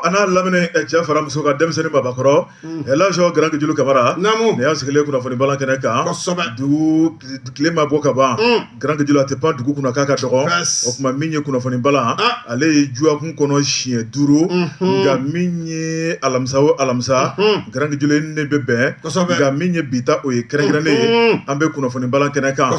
a n'a lamini, cɛ fara muso kan, denmisɛnnin, babakɔrɔ, Elhaji Grand Guédioulo Kamara. Naamu. Nin y'an sigilen kunnafoni balan kɛnɛ kan. Kosɛbɛ. Dugu tile ma bɔ ka ban, Grand Guédioulo a tɛ pan dugu kunna k'a ka dɔgɔ. Fɛs. O tuma, min ye kunnafoni balan, ale ye dɔgɔkun kɔnɔ siɲɛ 5, nka min ye alamisa o alamisa, Grand Guédioulo ne bɛ bɛn. Nka min ye bi ta, o ye kɛrɛnkɛrɛnnen ye, an bɛ kunnafoni balan kɛnɛ kan.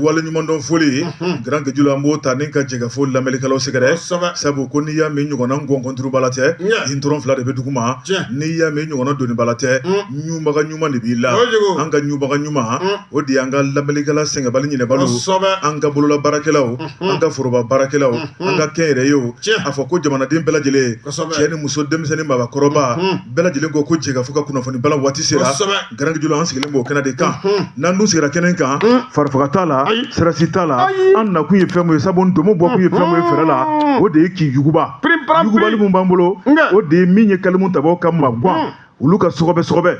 Waleɲumandɔn foli, Grand Guédioulo, an b'o ta ni ka jɛkafo lamɛnnikɛlaw sɛgɛrɛ, sabu ko n'i y'a mɛn ɲɔgɔnna ngɔnkɔnturubala tɛ, ntɔrɔn fila de bɛ dugu ma. N'i y'a mɛn ɲɔgɔnna donibala tɛ, ɲubaga ɲuman de b'i la. Kojugu. An ka ɲubaga ɲuman, o de y'an ka lamɛnnikɛla sɛgɛnbali ɲinɛbaliw, an ka bolola baarakɛlaw, an ka foroba baarakɛlaw, an ka kɛnyɛrɛyew. A fɔ ko jamanaden bɛɛ lajɛlen, cɛ ni muso, denmisɛnnin, babakɔrɔba, bɛɛ lajɛlen ko ko jɛkafo ka kunnafoni balan waati sera. Grand Guédioulo, an sigilen b'o kɛnɛ de kan. N'an dun sigira kɛnɛ kan, farifaga t'a la, sirasi t'a la. An nakun ye fɛn mun ye, sabu ndomo bɔkun ye fɛn mun ye fɛrɛ la, o de ye k'i yuguba. Piri-param-piri. Yugubali mun b'an bolo, o de ye min ye kalimu tabaw ka magwan, olu ka sɔgɔbɛ sɔgɔbɛ.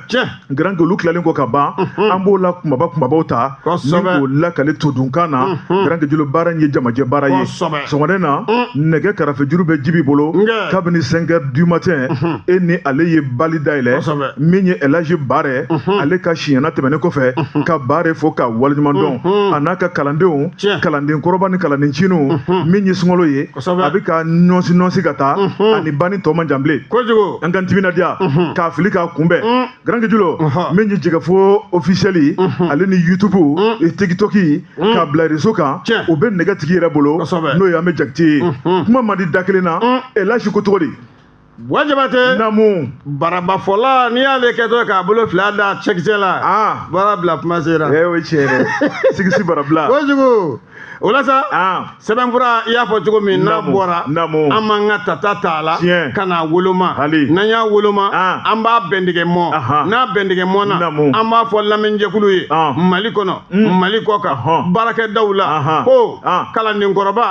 Grand Gué, olu tilalen kɔ ka ban, an b'o la kumaba kumabaw ta ni k'o lakale todunkan na. Grand Guédioulo, baara in ye jamajɛ baara ye. Sɔgɔmada in na, nɛgɛ karafejuru bɛ Jibi bolo. Kabini 5 heures du matin, e ni ale ye bali dayɛlɛ. Min ye Elhaji Bare, ale ka siɲɛna tɛmɛnen kɔfɛ, ka Bare fo ka waleɲuman dɔn, a n'a ka kalandenw, kalanden kɔrɔba ni kalanden cininw. Min ye sunkalo ye, a bɛ ka nɔnsi nɔnsi ka taa, ani banni tɔ man jan bilen. Kojugu. An ka timinadiya k'a fili k'a kunbɛn. Grand Guédioulo, min ye jɛgɛfo officiel ye, ale ni YouTube, TikTok, k'a bila réseau kan, o bɛ nɛgɛ tigi yɛrɛ bolo, n'o ye an bɛ Jakite ye. Kuma man di da kelen na. Elhaji, ko cogo di? Buwa Jabate. Naamu. Barabafɔla, n'i y'ale kɛtɔ k'a bolo fila da cɛkisɛ la, baara bila kuma sera. O ye tiɲɛ dɛ, sigisi barabila. Kojugu. O la sa, sɛbɛnfura, i y'a fɔ cogo min n'a bɔra, an b'an ka tata t'a la ka n'a woloma. N'an y'a woloma, an b'a bɛntigɛ mɔ. N'a bɛntigɛ mɔna, an b'a fɔ lamɛnjɛkulu ye, Mali kɔnɔ, Mali kɔ kan, baarakɛdaw la, ko kalandenkɔrɔba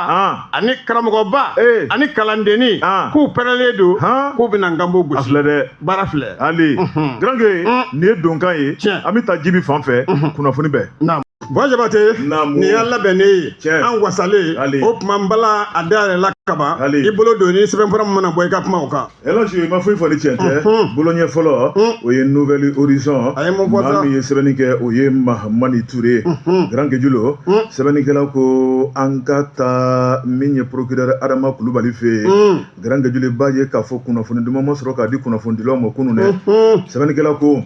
ani karamɔgɔba ani kalandenni, k'u pɛrɛlen don, k'u bɛna n kanbo A gosi. filɛ dɛ. Baara filɛ. Ali, Grand Gué, nin ye donkan ye. An bɛ taa Jibi fan fɛ, kunnafoni bɛɛ. Naamu. Buwa Jabate, nin y'a labɛnnen ye, an wasalen. O tuma, n bala a dayɛlɛ la kaban. Ali. I bolo don ni sɛbɛnfura min mana bɔ, i ka kuma o kan. Elhaji, i ma foyi fɔ ni tiɲɛ tɛ. Boloɲɛ fɔlɔ, o ye Nouvel Horizon. A ye mun fɔ sa? Maa min ye sɛbɛnni kɛ, o ye Mahamani Ture. Grand Guédioulo, sɛbɛnnikɛla ko an ka taa min ye procureur Adama Kulubali fɛ yen. Grand Guédioulo, b'a ye k'a fɔ kunnafoni duman ma sɔrɔ k'a di kunnafonidilaw ma kunun dɛ. Sɛbɛnnikɛla ko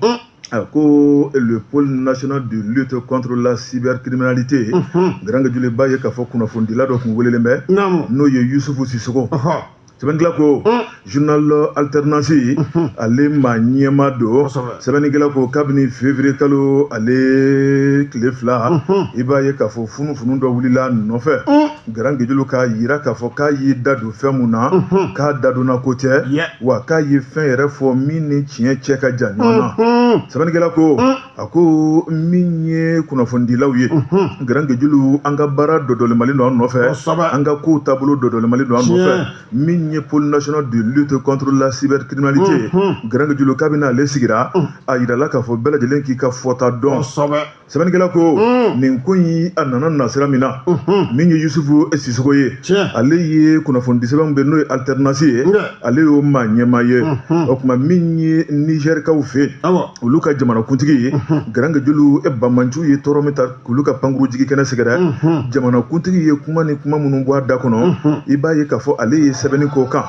a ko le pôle national de lutte contre la cybercriminalité, Grand Guédioulo, b'a ye k'a fɔ kunnafonidila dɔ tun welelen bɛ, n'o ye Yusufu Sisoko. Sɛbɛnnikɛla ko journal Alternance, ale maa ɲɛma don. Sɛbɛnnikɛla ko kabini février kalo ale tile 2, i b'a ye k'a fɔ funufunu dɔ wulila a nɔfɛ. Grand Guédioulo, k'a yira k'a fɔ k'a y'i da don fɛn mun na, k'a dadonna ko tɛ, wa k'a ye fɛn yɛrɛ fɔ min ni tiɲɛ cɛ ka jan ɲɔgɔn na. Sɛbɛnnikɛla ko a ko min ye kunnafonidilaw ye, Grand Guédioulo, an ka baara dɔdɔlimali don an nɔfɛ, an ka kow taabolo dɔdɔlimali don an nɔfɛ. Min ye pôle national de lutte contre la cybercriminalité, Grand Guédioulo, kabini ale sigira, a yirala k'a fɔ bɛɛ lajɛlen k'i ka fɔta dɔn. Sɛbɛnnikɛla ko nin ko in, a nana nasira min na, min ye Yusufu Sisoko ye, ale ye kunnafonidi sɛbɛn bɛ, n'o ye Alternance ye, ale y'o maa ɲɛmaa ye. O tuma, min ye Nizɛrikaw fɛ yen, olu ka jamanakuntigi ye, Grand Guédioulo, e banbaanciw ye tɔɔrɔ min ta k'olu ka pankuru jigi kɛnɛ sɛgɛrɛ, jamanakuntigi ye kuma ni kuma minnu bɔ a da kɔnɔ, i b'a ye k'a fɔ ale ye sɛbɛnni k'o kan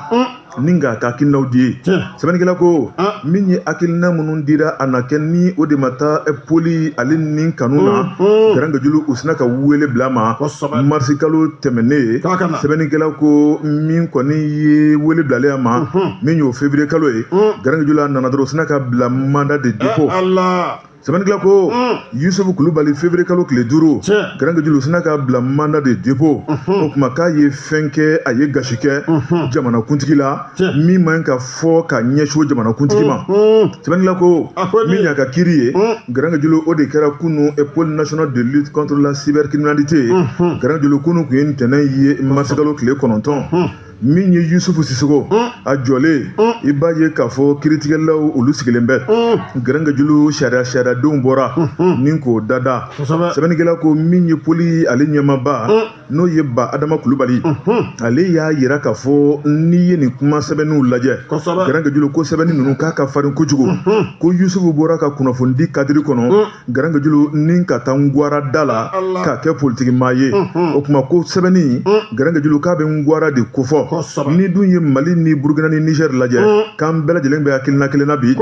ni k'a ka hakilinaw di ye. Sɛbɛnnikɛla ko min ye hakilina minnu dira, a na kɛ ni o de ma taa poli ale ni kanu na. Grand Guédioulo, u sina ka wele bila a ma marisi kalo tɛmɛnen ye. Sɛbɛnnikɛla ko min kɔni ye wele bilalen a ma, min y'o février kalo ye, Grand Guédioulo, a nana dɔrɔn, u sina ka bila mandat de dépôt. Sɛbɛnnikɛla ko Yusufu Kulubali, février kalo tile 5, Grand Guédioulo, sina ka bila mandat de dépôt. O tuma, k'a ye fɛn kɛ, a ye gasi kɛ jamanakuntigi la, min man ka fɔ ka ɲɛsin o jamanakuntigi ma. Sɛbɛnnikɛla ko min y'a ka kiiri ye, Grand Guédioulo, o de kɛra kunu pôle national de lutte contre la cybercriminalité. Grand Guédioulo, kunu tun ye ntɛnɛn ye, marisikalo tile 9. Min ye Yusufu Sisoko a jɔlen, i b'a ye k'a fɔ kiritigɛlaw olu sigilen bɛ. Garankejulu sariyadenw bɔra ni k'o dada. Sɛbɛnnikɛla ko min ye poli ale ɲɛmaaba, n'o ye Ba Adama Kulubali, ale y'a yira k'a fɔ n'i ye nin kuma sɛbɛnniw lajɛ, Garankejulu, ko sɛbɛnni ninnu k'a ka farin kojugu, ko Yusufu bɔra ka kunnafonidi kadiri kɔnɔ, Garankejulu, ni ka taa ngwara da la k'a kɛ politiki maa ye. O tuma ko sɛbɛnni, Garankejulu, k'a bɛ ngwara de kofɔ. Ni dun ye Mali ni Burukina ni Niger lajɛ, k'an bɛɛ lajɛlen bɛ hakilina kelen na bi.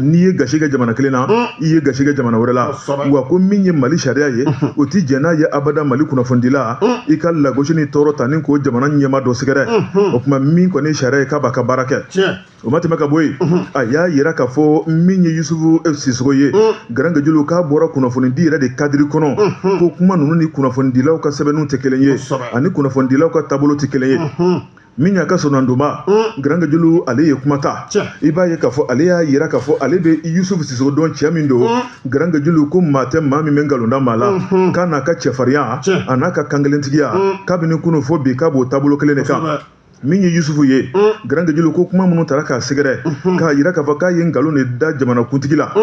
N'i ye gasi kɛ jamana kelen na, i ye gasi kɛ jamana wɛrɛ la. Wa ko min ye Mali sariya ye, o ti jɛn n'a ye abada Mali kunnafonidila i ka lagosi ni tɔɔrɔ ta ni k'o jamana ɲɛmaa dɔ sɛgɛrɛ. O tuma min kɔni ye sariya ye, k'a b'a ka baara kɛ. O ma tɛmɛ ka bɔ yen, a y'a yira k'a fɔ min ye Yusufu Sisoko ye, Garankejulu, k'a bɔra kunnafonidi yɛrɛ de kadiri kɔnɔ, ko kuma ninnu ni kunnafonidilaw ka sɛbɛnniw tɛ kelen ye, ani kunnafonidilaw ka taabolo tɛ kelen ye. Min y'a ka sɔrɔnadonba, Garankejulu, ale ye kuma ta. I b'a ye k'a fɔ ale y'a yira k'a fɔ ale bɛ Yusufu Sisoko dɔn, cɛ min don, Garankejulu, ko maa tɛ maa min bɛ nkalon da maa la, k'a n'a ka cɛfarinya, a n'a ka kankelentigiya, kabini kunun fo bi, k'a b'o taabolo kelen de kan. Min ye Yusufu ye, Garankejulu, ko kuma minnu taara k'a sɛgɛrɛ, k'a yira k'a fɔ k'a ye nkalon de da jamanakuntigi la,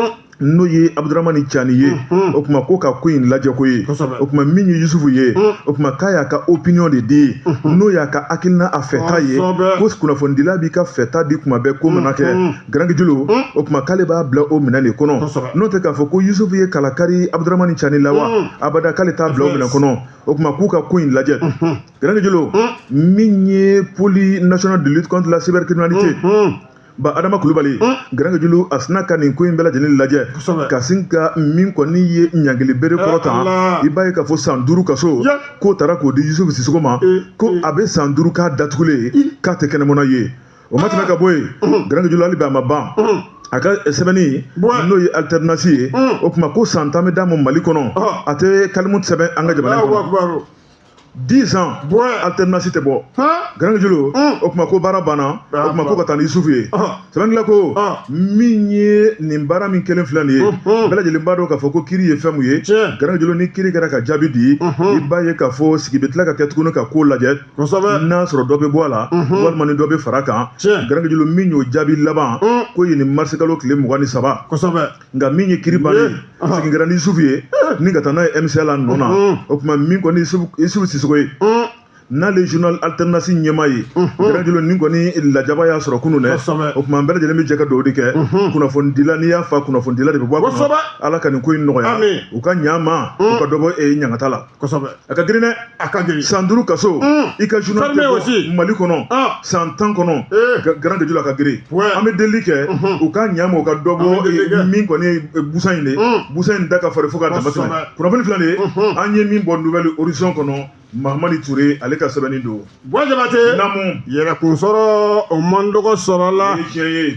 n'o ye Abudramani Cani ye, o tuma ko ka ko in lajɛ ko ye. O tuma min ye Yusufu ye, o tuma k'a y'a ka opinion de di, n'o y'a ka hakilina, a fɛta ye, ko kunnafonidila b'i ka fɛta di kuma bɛɛ. Ko mana kɛ, Garankejulu, o tuma k'ale b'a bila o minɛn de kɔnɔ. N'o tɛ k'a fɔ ko Yusufu ye kalakari Abudramani Cani la wa, abada, k'ale t'a bila o minɛn kɔnɔ. O tuma k'u ka ko in lajɛ. Garankejulu, min ye pôle national de lutte contre la cybercriminalité, Ba Adama Kulubali, Garankejulu, a sina ka nin ko in bɛɛ lajɛlen lajɛ ka sin ka min kɔni ye ɲangili bere kɔrɔ ta. I b'a ye k'a fɔ san 5 kaso, k'o taara k'o di Yusufu Sisoko ma, ko a bɛ san 5 k'a datugulen, k'a tɛ kɛnɛmana ye. O ma tɛmɛ ka bɔ yen, Garankejulu, hali bi a ma ban a ka sɛbɛnni, n'o ye alternance ye. O tuma ko san 10 bɛ d'a ma Mali kɔnɔ, a tɛ kalimu sɛbɛn an ka jamana kɔnɔ. 10 ans, alternance tɛ bɔ, Garankejulu. O tuma ko baara banna. O tuma ko ka taa ni Yusufu ye. Sɛbɛnnikɛla ko min ye nin baara min kelen filɛ nin ye, bɛɛ lajɛlen b'a dɔn k'a fɔ ko kiiri ye fɛn mun ye, Garankejulu. Ni kiiri kɛra ka jaabi di, i b'a ye k'a fɔ sigi bɛ tila ka kɛ tuguni ka ko lajɛ, n'a sɔrɔ dɔ bɛ bɔ a la walima ni dɔ bɛ fara kan. Garankejulu, min y'o jaabi laban ko ye nin marisikalo tile 23. Nka min ye kiiri bannen, segin kɛra ni Yusufu ye ni ka taa n'a ye MCA la nɔ na. O tuma min kɔni Yusufu Sisoko ye, n'ale journal alternance ɲɛmaa ye, Garankejulu, nin kɔni lajaba y'a sɔrɔ kunun dɛ. O tuma an bɛɛ lajɛlen bɛ jɛ ka dugawu de kɛ. Kunnafonidila, n'i y'a fa, kunnafonidila de bɛ bɔ a kɔnɔ. Ala ka nin ko in nɔgɔya, u ka ɲa ma, u ka dɔ bɔ ɲangata la. A ka girin dɛ. A ka girin. San 5 kaso, i ka journal tɛ bɔ Mali kɔnɔ san 10 kɔnɔ, Garankejulu, a ka girin. An bɛ delili kɛ, u ka ɲa ma, u ka dɔ bɔ min kɔni ye busan in de, busan in da ka farin fo k'a dama tɛmɛ. Kunnafoni filɛ nin ye, an ye min bɔ Nouvel Horizon kɔnɔ, Mahamani Ture, ale ka sɛbɛnni don. Buwa Jabate. Naamu. Yɛrɛkun sɔrɔ, o man dɔgɔ sɔrɔ la.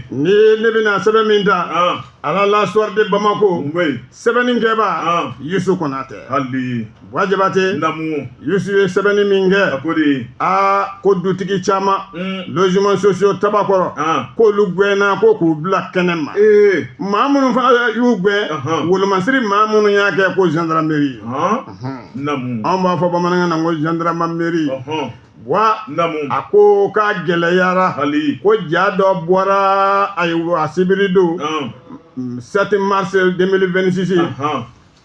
Ni ne bɛna sɛbɛn min ta, ala la, Soir de Bamako, sɛbɛnnikɛba Yusu Konatɛ. Hali. Buwa Jabate. Naamu. Yusu ye sɛbɛnni min kɛ, a ko de. Aa, ko dutigi caman, logement sociaux Tabakɔrɔ, k'olu gɛnna ko k'u bila kɛnɛ ma. Maa minnu fana y'u gɛn, wolomasiri maa minnu y'a kɛ, ko gendarmerie. Naamu. Anw b'a fɔ bamanankan na ko gendarmerie. Wa Naamu. a ko k'a gɛlɛyara. Hali. Ko ja dɔ bɔra, ayiwa, sibiri don, 7 mars 2026,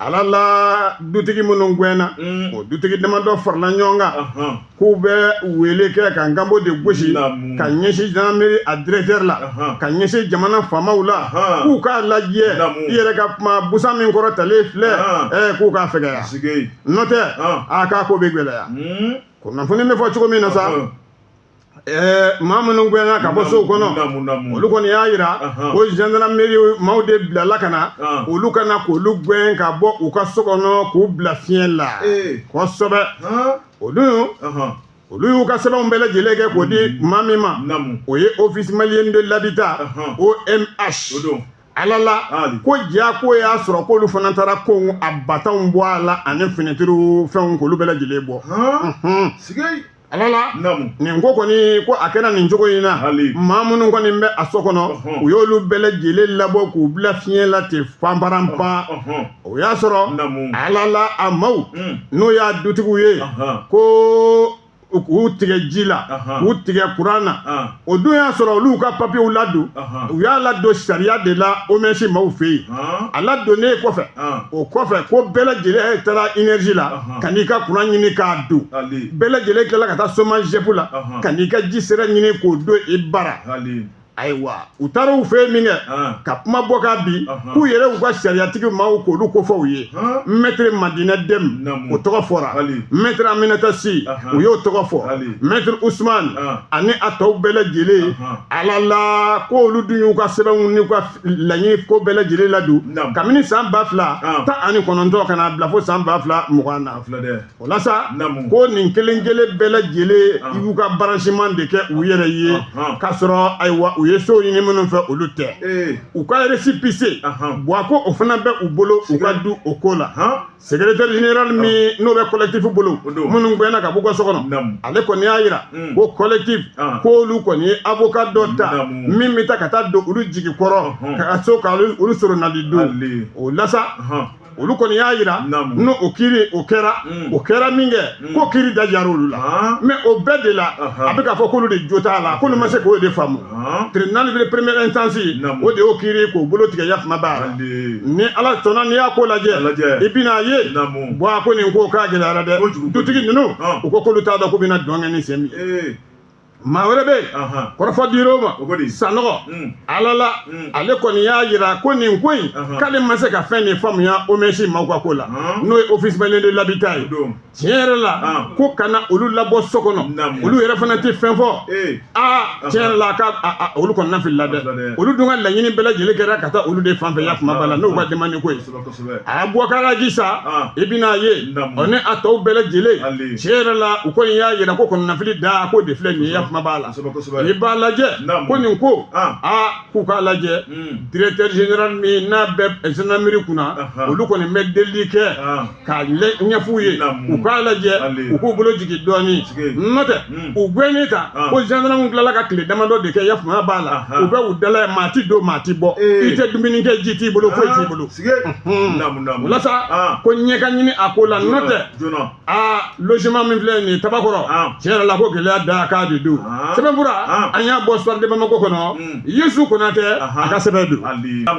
ala la, dutigi minnu gɛnna, o dutigi damadɔ farala ɲɔgɔn kan k'u bɛ wele kɛ ka nkanbo de gosi ka ɲɛsin gendarmerie a directeur la, ka ɲɛsin jamana faamaw la, k'u k'a lajɛ, i yɛrɛ ka kuma, busan min kɔrɔ talen filɛ, k'u k'a fɛgɛya, n'o tɛ a k'a ko bɛ gɛlɛya. Kunnafoni bɛ fɔ cogo min na sa, maa minnu gɛnna ka bɔ sow kɔnɔ, olu kɔni y'a yira ko gendarmerie maaw de bilala ka na olu ka na k'olu gɛn ka bɔ u ka so kɔnɔ, k'u bila fiɲɛ la kosɛbɛ. Olu y'u ka sɛbɛnw bɛɛ lajɛlen kɛ k'o di maa min ma, o ye Office malien de l'habitat, OMH. Ala la, ko ja ko y'a sɔrɔ k'olu fana taara ko a batanw bɔ a la, ani finɛtiriw fɛnw, k'olu bɛɛ lajɛlen bɔ. Ala la, nin ko kɔni, ko a kɛra nin cogo in na, maa minnu kɔni bɛ a so kɔnɔ, u y'olu bɛɛ lajɛlen labɔ k'u bila fiɲɛ la ten panparanpan. O y'a sɔrɔ, ala la, a maaw n'o y'a dutigiw ye, ko K'u tigɛ ji la, k'u tigɛ kuran na. O dun y'a sɔrɔ olu ka papiyew ladon, u y'a ladon sariya de la OMS maaw fɛ yen. A ladonnen kɔfɛ, o kɔfɛ ko bɛɛ lajɛlen taara énergie la ka n'i ka kuran ɲini k'a don, bɛɛ lajɛlen tilala ka taa SOMAGEP la ka n'i ka ji sira ɲini k'o don i bara. Ayiwa, u taara u fɛ yen min kɛ ka kuma bɔ ka bi k'u yɛrɛ u ka sariyatigi maaw k'olu kofɔ u ye. Maître Madina Dem, o tɔgɔ fɔra. Maître Aminata Sy, u y'o tɔgɔ fɔ. Maître Ousmane ani a tɔw bɛɛ lajɛlen, ala la ko olu dun y'u ka sɛbɛnw n'u ka laɲini ko bɛɛ lajɛlen ladon kabini san 2019 ka n'a bila fo san 2020 na. O la sa, ko nin kelen kelen bɛɛ lajɛlen i y'u ka branchement de kɛ u yɛrɛ ye, k'a sɔrɔ ayiwa u ye sow ɲini minnu fɛ, olu tɛ. U ka récépissé buwa, ko o fana bɛ u bolo, u ka du o ko la. Secrétaire général min n'o bɛ collectif bolo, minnu gɛnna ka b'u ka so kɔnɔ, ale kɔni y'a jira ko collectif k'olu kɔni ye avocat dɔ ta min bɛ taa ka taa don olu jigi kɔrɔ ka so ka olu sɔrɔ nali don o la sa. Olu kɔni y'a jira n'o o kiiri o kɛra, o kɛra min kɛ, ko kiiri da diyara olu la. Mais o bɛɛ de la, a bɛ k'a fɔ k'olu de jo t'a la, k'olu ma se k'o de faamu. Tribunal de première instance, o de y'o kiiri k'o bolo tigɛ yafama b'a la. Ni Ala sɔnna, n'i y'a ko lajɛ, i bɛna ye bɔn ko nin ko k'a gɛlɛyara dɛ. Dutigi ninnu, u ko k'olu t'a dɔn k'u bɛna dɔn kɛ ni sen min ye. Maa wɛrɛ bɛ yen, kɔrɔfɔ dir'o ma, Sanɔgɔ ala la, ale kɔni y'a jira ko nin ko in k'ale ma se ka fɛn de faamuya OMS maaw ka ko la, n'o ye Office malien de l'habitat ye. Tiɲɛ yɛrɛ la, ko kana olu labɔ so kɔnɔ, olu yɛrɛ fana tɛ fɛn fɔ. Aa, tiɲɛ yɛrɛ la, ka olu kɔni lafilila dɛ. Olu dun ka laɲini bɛɛ lajɛlen kɛra ka taa olu de fan fɛ yafama b'a la, n'u ka demande ko ye. A Boubacar Hadji sa, i bɛna ye ɔ ni a tɔw bɛɛ lajɛlen, tiɲɛ yɛrɛ la, u kɔni y'a jira ko kɔnɔnafili da ko de filɛ nin ye, yafama b'a la. I b'a lajɛ ko nin ko, aa, k'u k'a lajɛ. Directeur général min n'a bɛ gendarmerie kunna, olu kɔni bɛ delili kɛ k'a ɲɛf'u ye, u k'a lajɛ, u k'u bolo jigin dɔɔnin. N'o tɛ, u gɛnnen ta ko gendarme tilala ka tile damadɔ de kɛ, yafama b'a la, u bɛ u dala yen, maa ti don, maa ti bɔ, i tɛ dumuni kɛ, ji t'i bolo, foyi t'i bolo. O la sa, ko ɲɛ ka ɲini a ko la. N'o tɛ, aa, logement min filɛ nin ye Tabakɔrɔ, tiɲɛ yɛrɛ la, ko gɛlɛya da k'a de don. Sɛbɛnfura, an y'a bɔ Soir de Bamako kɔnɔ, Yesu Konatɛ a ka sɛbɛn don,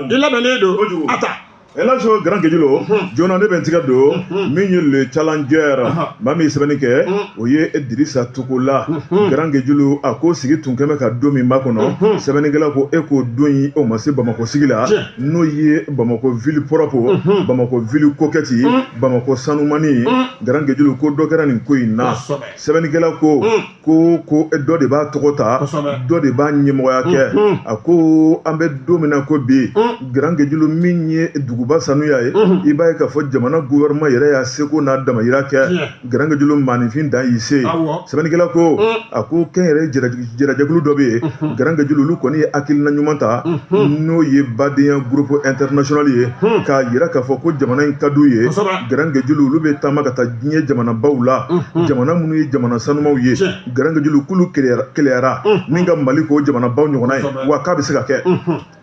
i labɛnnen don a ta. Elajo Grand Guédilo, joona ne bɛ n tigɛ don min ye Le Challenger, maa min ye sɛbɛnni kɛ, o ye Dirisa Togola. Grand Guédilo, a ko sigi tun kɛn bɛ ka don min makɔnɔ, sɛbɛnnikɛla ko e k'o don in o ma se Bamakɔ sigi la, n'o ye Bamakɔ ville propre, Bamakɔ ville coquette, Bamakɔ sanumani. Grand Guédilo, ko dɔ kɛra nin ko in na. Sɛbɛnnikɛla ko ko dɔ de b'a tɔgɔ ta, dɔ de b'a ɲɛmɔgɔya kɛ. A ko an bɛ don min na ko bi, Grand Guédilo, min ye duguba sanuya ye, i b'a ye k'a fɔ jamana gouvernement yɛrɛ y'a seko n'a damayira kɛ. Grand Guédilo, maaninfin dan y'i se. Sɛbɛnnikɛla ko a ko kɛnyɛrɛ jɛrɛjɛkulu dɔ bɛ yen, Grand Guédilo, olu kɔni ye hakilina ɲuman ta, n'o ye badenya groupe international ye, k'a yira k'a fɔ ko jamana in ka d'u ye. Grand Guédilo, olu bɛ taama ka taa diɲɛ jamanabaw la, jamana minnu ye jamana sanumaw ye. Grand Guédilo, k'olu keleyara ni ka Mali k'o jamanabaw ɲɔgɔnna ye, wa k'a bɛ se ka kɛ.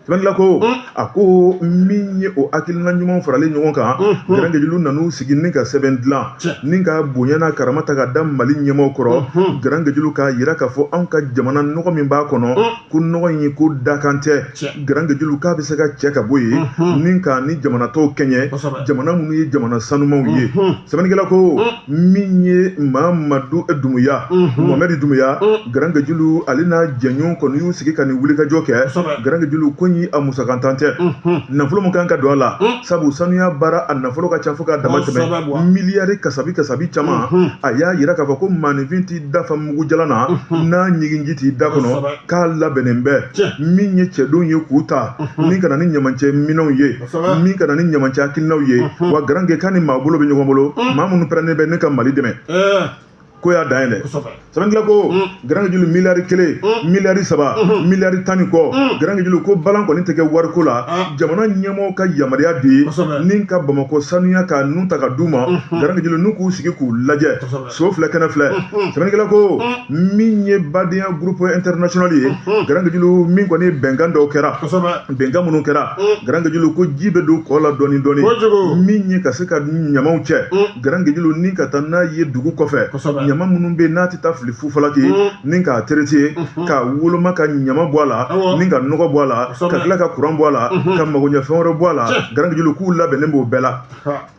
Sɛbɛnnikɛla ko a ko min ye o hakilina ɲuman faralen ɲɔgɔn kan, Grand Guédilo nan'u sigi ni ka sɛbɛn dilan ni ka bonya n'a karama ta ka da Mali ɲɛmaaw kɔrɔ. Grand Guédilo, k'a yira k'a fɔ anw ka jamana nɔgɔ min b'a kɔnɔ, ko nɔgɔ in ko dakan tɛ. Grand Guédilo, k'a bɛ se ka cɛ ka bɔ yen ni k'a ni jamana tɔw kɛɲɛ, jamana minnu ye jamana sanumaw ye. Sɛbɛnnikɛla ko min ye Mamadu Dumuya, Mohamed Dumuya, Grand Guédilo, ale n'a jɛɲɔgɔn kɔni y'u sigi ka nin wulikajɔ kɛ. Grand Guédilo, ko a musakantan tɛ, nafolo min kan ka don a la, sabu sanuya baara a nafolo ka ca fo k'a dama tɛmɛ, miliyari kasabi kasabi caman. A y'a yira k'a fɔ ko maaninfin t'i dafa mugujalan na n'a ɲiginji t'i da kɔnɔ, k'a labɛnnen bɛ min ye cɛdenw ye k'u ta min ka na ni ɲamancɛ minɛnw ye, min ka na ni ɲamancɛ hakilinaw ye. Wa Grand Gué, k'a ni maa bolo bɛ ɲɔgɔn bolo, maa minnu pɛrɛnnen bɛ ne ka Mali dɛmɛ, ko y'a dan ye dɛ. Sɛbɛnnikɛla ko Grand Guédilo, miliyari 1, miliyari 3, miliyari 10 ni kɔ. Grand Guédilo, ko balan kɔni tɛ kɛ wariko la, jamana ɲɛmɔgɔw ka yamaruya di ye ni ka Bamakɔ sanuya ka nun ta ka d'u ma. Grand Guédilo, n'u k'u sigi k'u lajɛ, so filɛ, kɛnɛ filɛ. Sɛbɛnnikɛla ko min ye badenya groupe international ye, Grand Guédilo, min kɔni ye bɛnkan dɔw kɛra, bɛnkan minnu kɛra, Grand Guédilo, ko ji bɛ don kɔ la dɔɔni dɔɔni, min ye ka se ka ɲamaw cɛ, Grand Guédilo, ni ka taa n'a ye dugu kɔfɛ. Ɲama minnu bɛ n'a tɛ taa fili fufalaki ni k'a traiter, k'a woloma, ka ɲama bɔ a la, ni ka nɔgɔ bɔ a la, ka tila ka kuran bɔ a la, ka magoɲɛfɛn wɛrɛ bɔ a la, Grand Guédioulo k'u labɛnnen b'o bɛɛ la.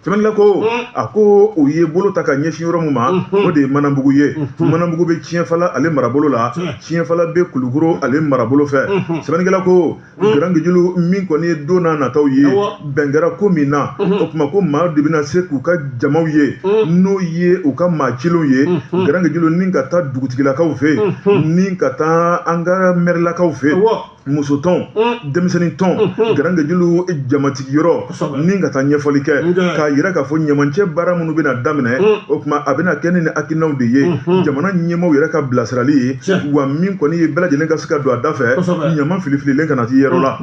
Sɛbɛnnikɛla ko a ko u ye bolo ta ka ɲɛsin yɔrɔ min ma, o de ye Manambugu ye. Manambugu bɛ Tiɲɛfala ale marabolo la, Tiɲɛfala bɛ Kulukoro ale marabolo fɛ. Sɛbɛnnikɛla ko Grand Guédioulo, min kɔni ye don n'a nataw ye, bɛn kɛra ko min na, o tuma ko maa de bɛna se k'u ka jamaw ye, n'o ye u ka maa cilenw ye, Grand Guédioulo, ni ka taa dugutigilakaw fɛ yen, ni ka taa an ka mɛrilakaw fɛ yen, musotɔn, denmisɛnnin tɔn, Grand Guédioulo, jamatigi yɔrɔ, ni ka taa ɲɛfɔli kɛ k'a yira k'a fɔ ɲamancɛ baara minnu bɛna daminɛ, o tuma a bɛna kɛ ni hakilinaw de ye, jamana ɲɛmaaw yɛrɛ ka bilasirali ye, wa min kɔni ye bɛɛ lajɛlen ka se ka don a da fɛ, ɲama filifililen kana t'i yɔrɔ la.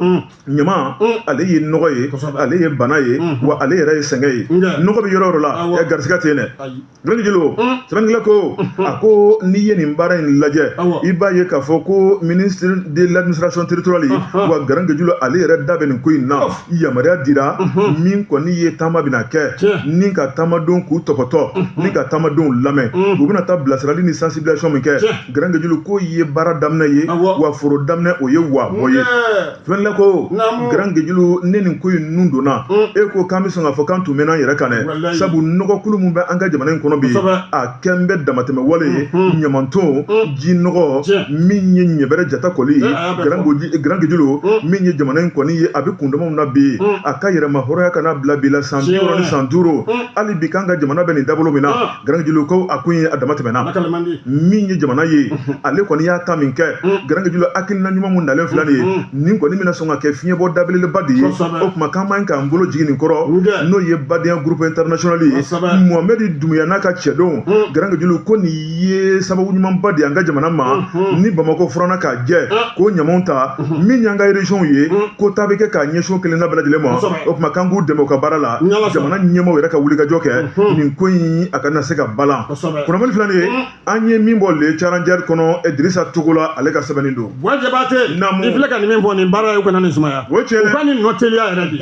Ɲama, ale ye nɔgɔ ye, ale ye bana ye, wa ale yɛrɛ ye sɛgɛn ye. Nɔgɔ bɛ yɔrɔ o yɔrɔ la, garisɛgɛ tɛ yen dɛ. Grand Guédioulo, sɛbɛnnikɛla ko a ko n'i ye nin baara in lajɛ, i b'a ye k'a fɔ ko ministre de l'administration territoriale, wa Grand Guédioulo, ale yɛrɛ da bɛ nin ko in na. Yamaruya dira, min kɔni ye taama bɛna kɛ, ni ka taamadenw k'u tɔpɔtɔ, ni ka taamadenw lamɛn, u bɛna taa bilasirali ni sensibilisation min kɛ. Grand Guédioulo ko ye baara daminɛ ye, wa foro daminɛ o ye wa bɔ ye. Sɛbɛnnikɛla ko Grand Guédioulo, ne nin ko in nun donna, e ko k'an bɛ sɔn k'a fɔ k'an tun mɛnna an yɛrɛ kan dɛ, sabu nɔgɔkulu min bɛ an ka jamana in kɔnɔ bi, a kɛn bɛ damatɛmɛ wale ye. Ɲamanton, ji nɔgɔ min ye ɲɛbɛrɛ jata kɔli ye, Grand Guédioulo, min ye jamana in kɔni ye, a bɛ kundamaw na bi, a ka yɛrɛma hɔrɔnya kana bila bi la san 60 ni san 5. Hali bi k'an ka jamana bɛ nin dabolo min na, Grand Guédioulo ko a kun ye a dama tɛmɛna. Min ye jamana ye, ale kɔni y'a ta min kɛ, Grand Guédioulo, hakilina ɲuman mun nalen filɛ nin ye, nin kɔni bɛna sɔn ka kɛ fiɲɛbɔ dabeleba de ye. O tuma k'an man k'an bolo jigin nin kɔrɔ, n'o ye badenya groupe international ye, Mohamed Doumbouya n'a ka cɛdenw. Grand Guédioulo ko nin ye sababu ɲumanba de ye an ka jamana ma, ni Bamakɔ furanna k'a jɛ k'o ɲamaw ta, min y'an ka région ye, ko taa bɛ kɛ k'a ɲɛsin o kelenna bɛɛ lajɛlen ma. O tuma k'an k'u dɛmɛ u ka baara la, jamana ɲɛmaaw yɛrɛ ka wulikajɔ kɛ nin ko in a kana se ka balan. Kunnafoni filɛ nin ye, an ye min bɔ Le Challenger kɔnɔ, Dirisa Togola ale ka sɛbɛnni don. Buwa Jabate, i filɛ ka nin min fɔ, nin baara ye, u kana nin sumaya, o tiɲɛ u ka nin nɔ teliya yɛrɛ de.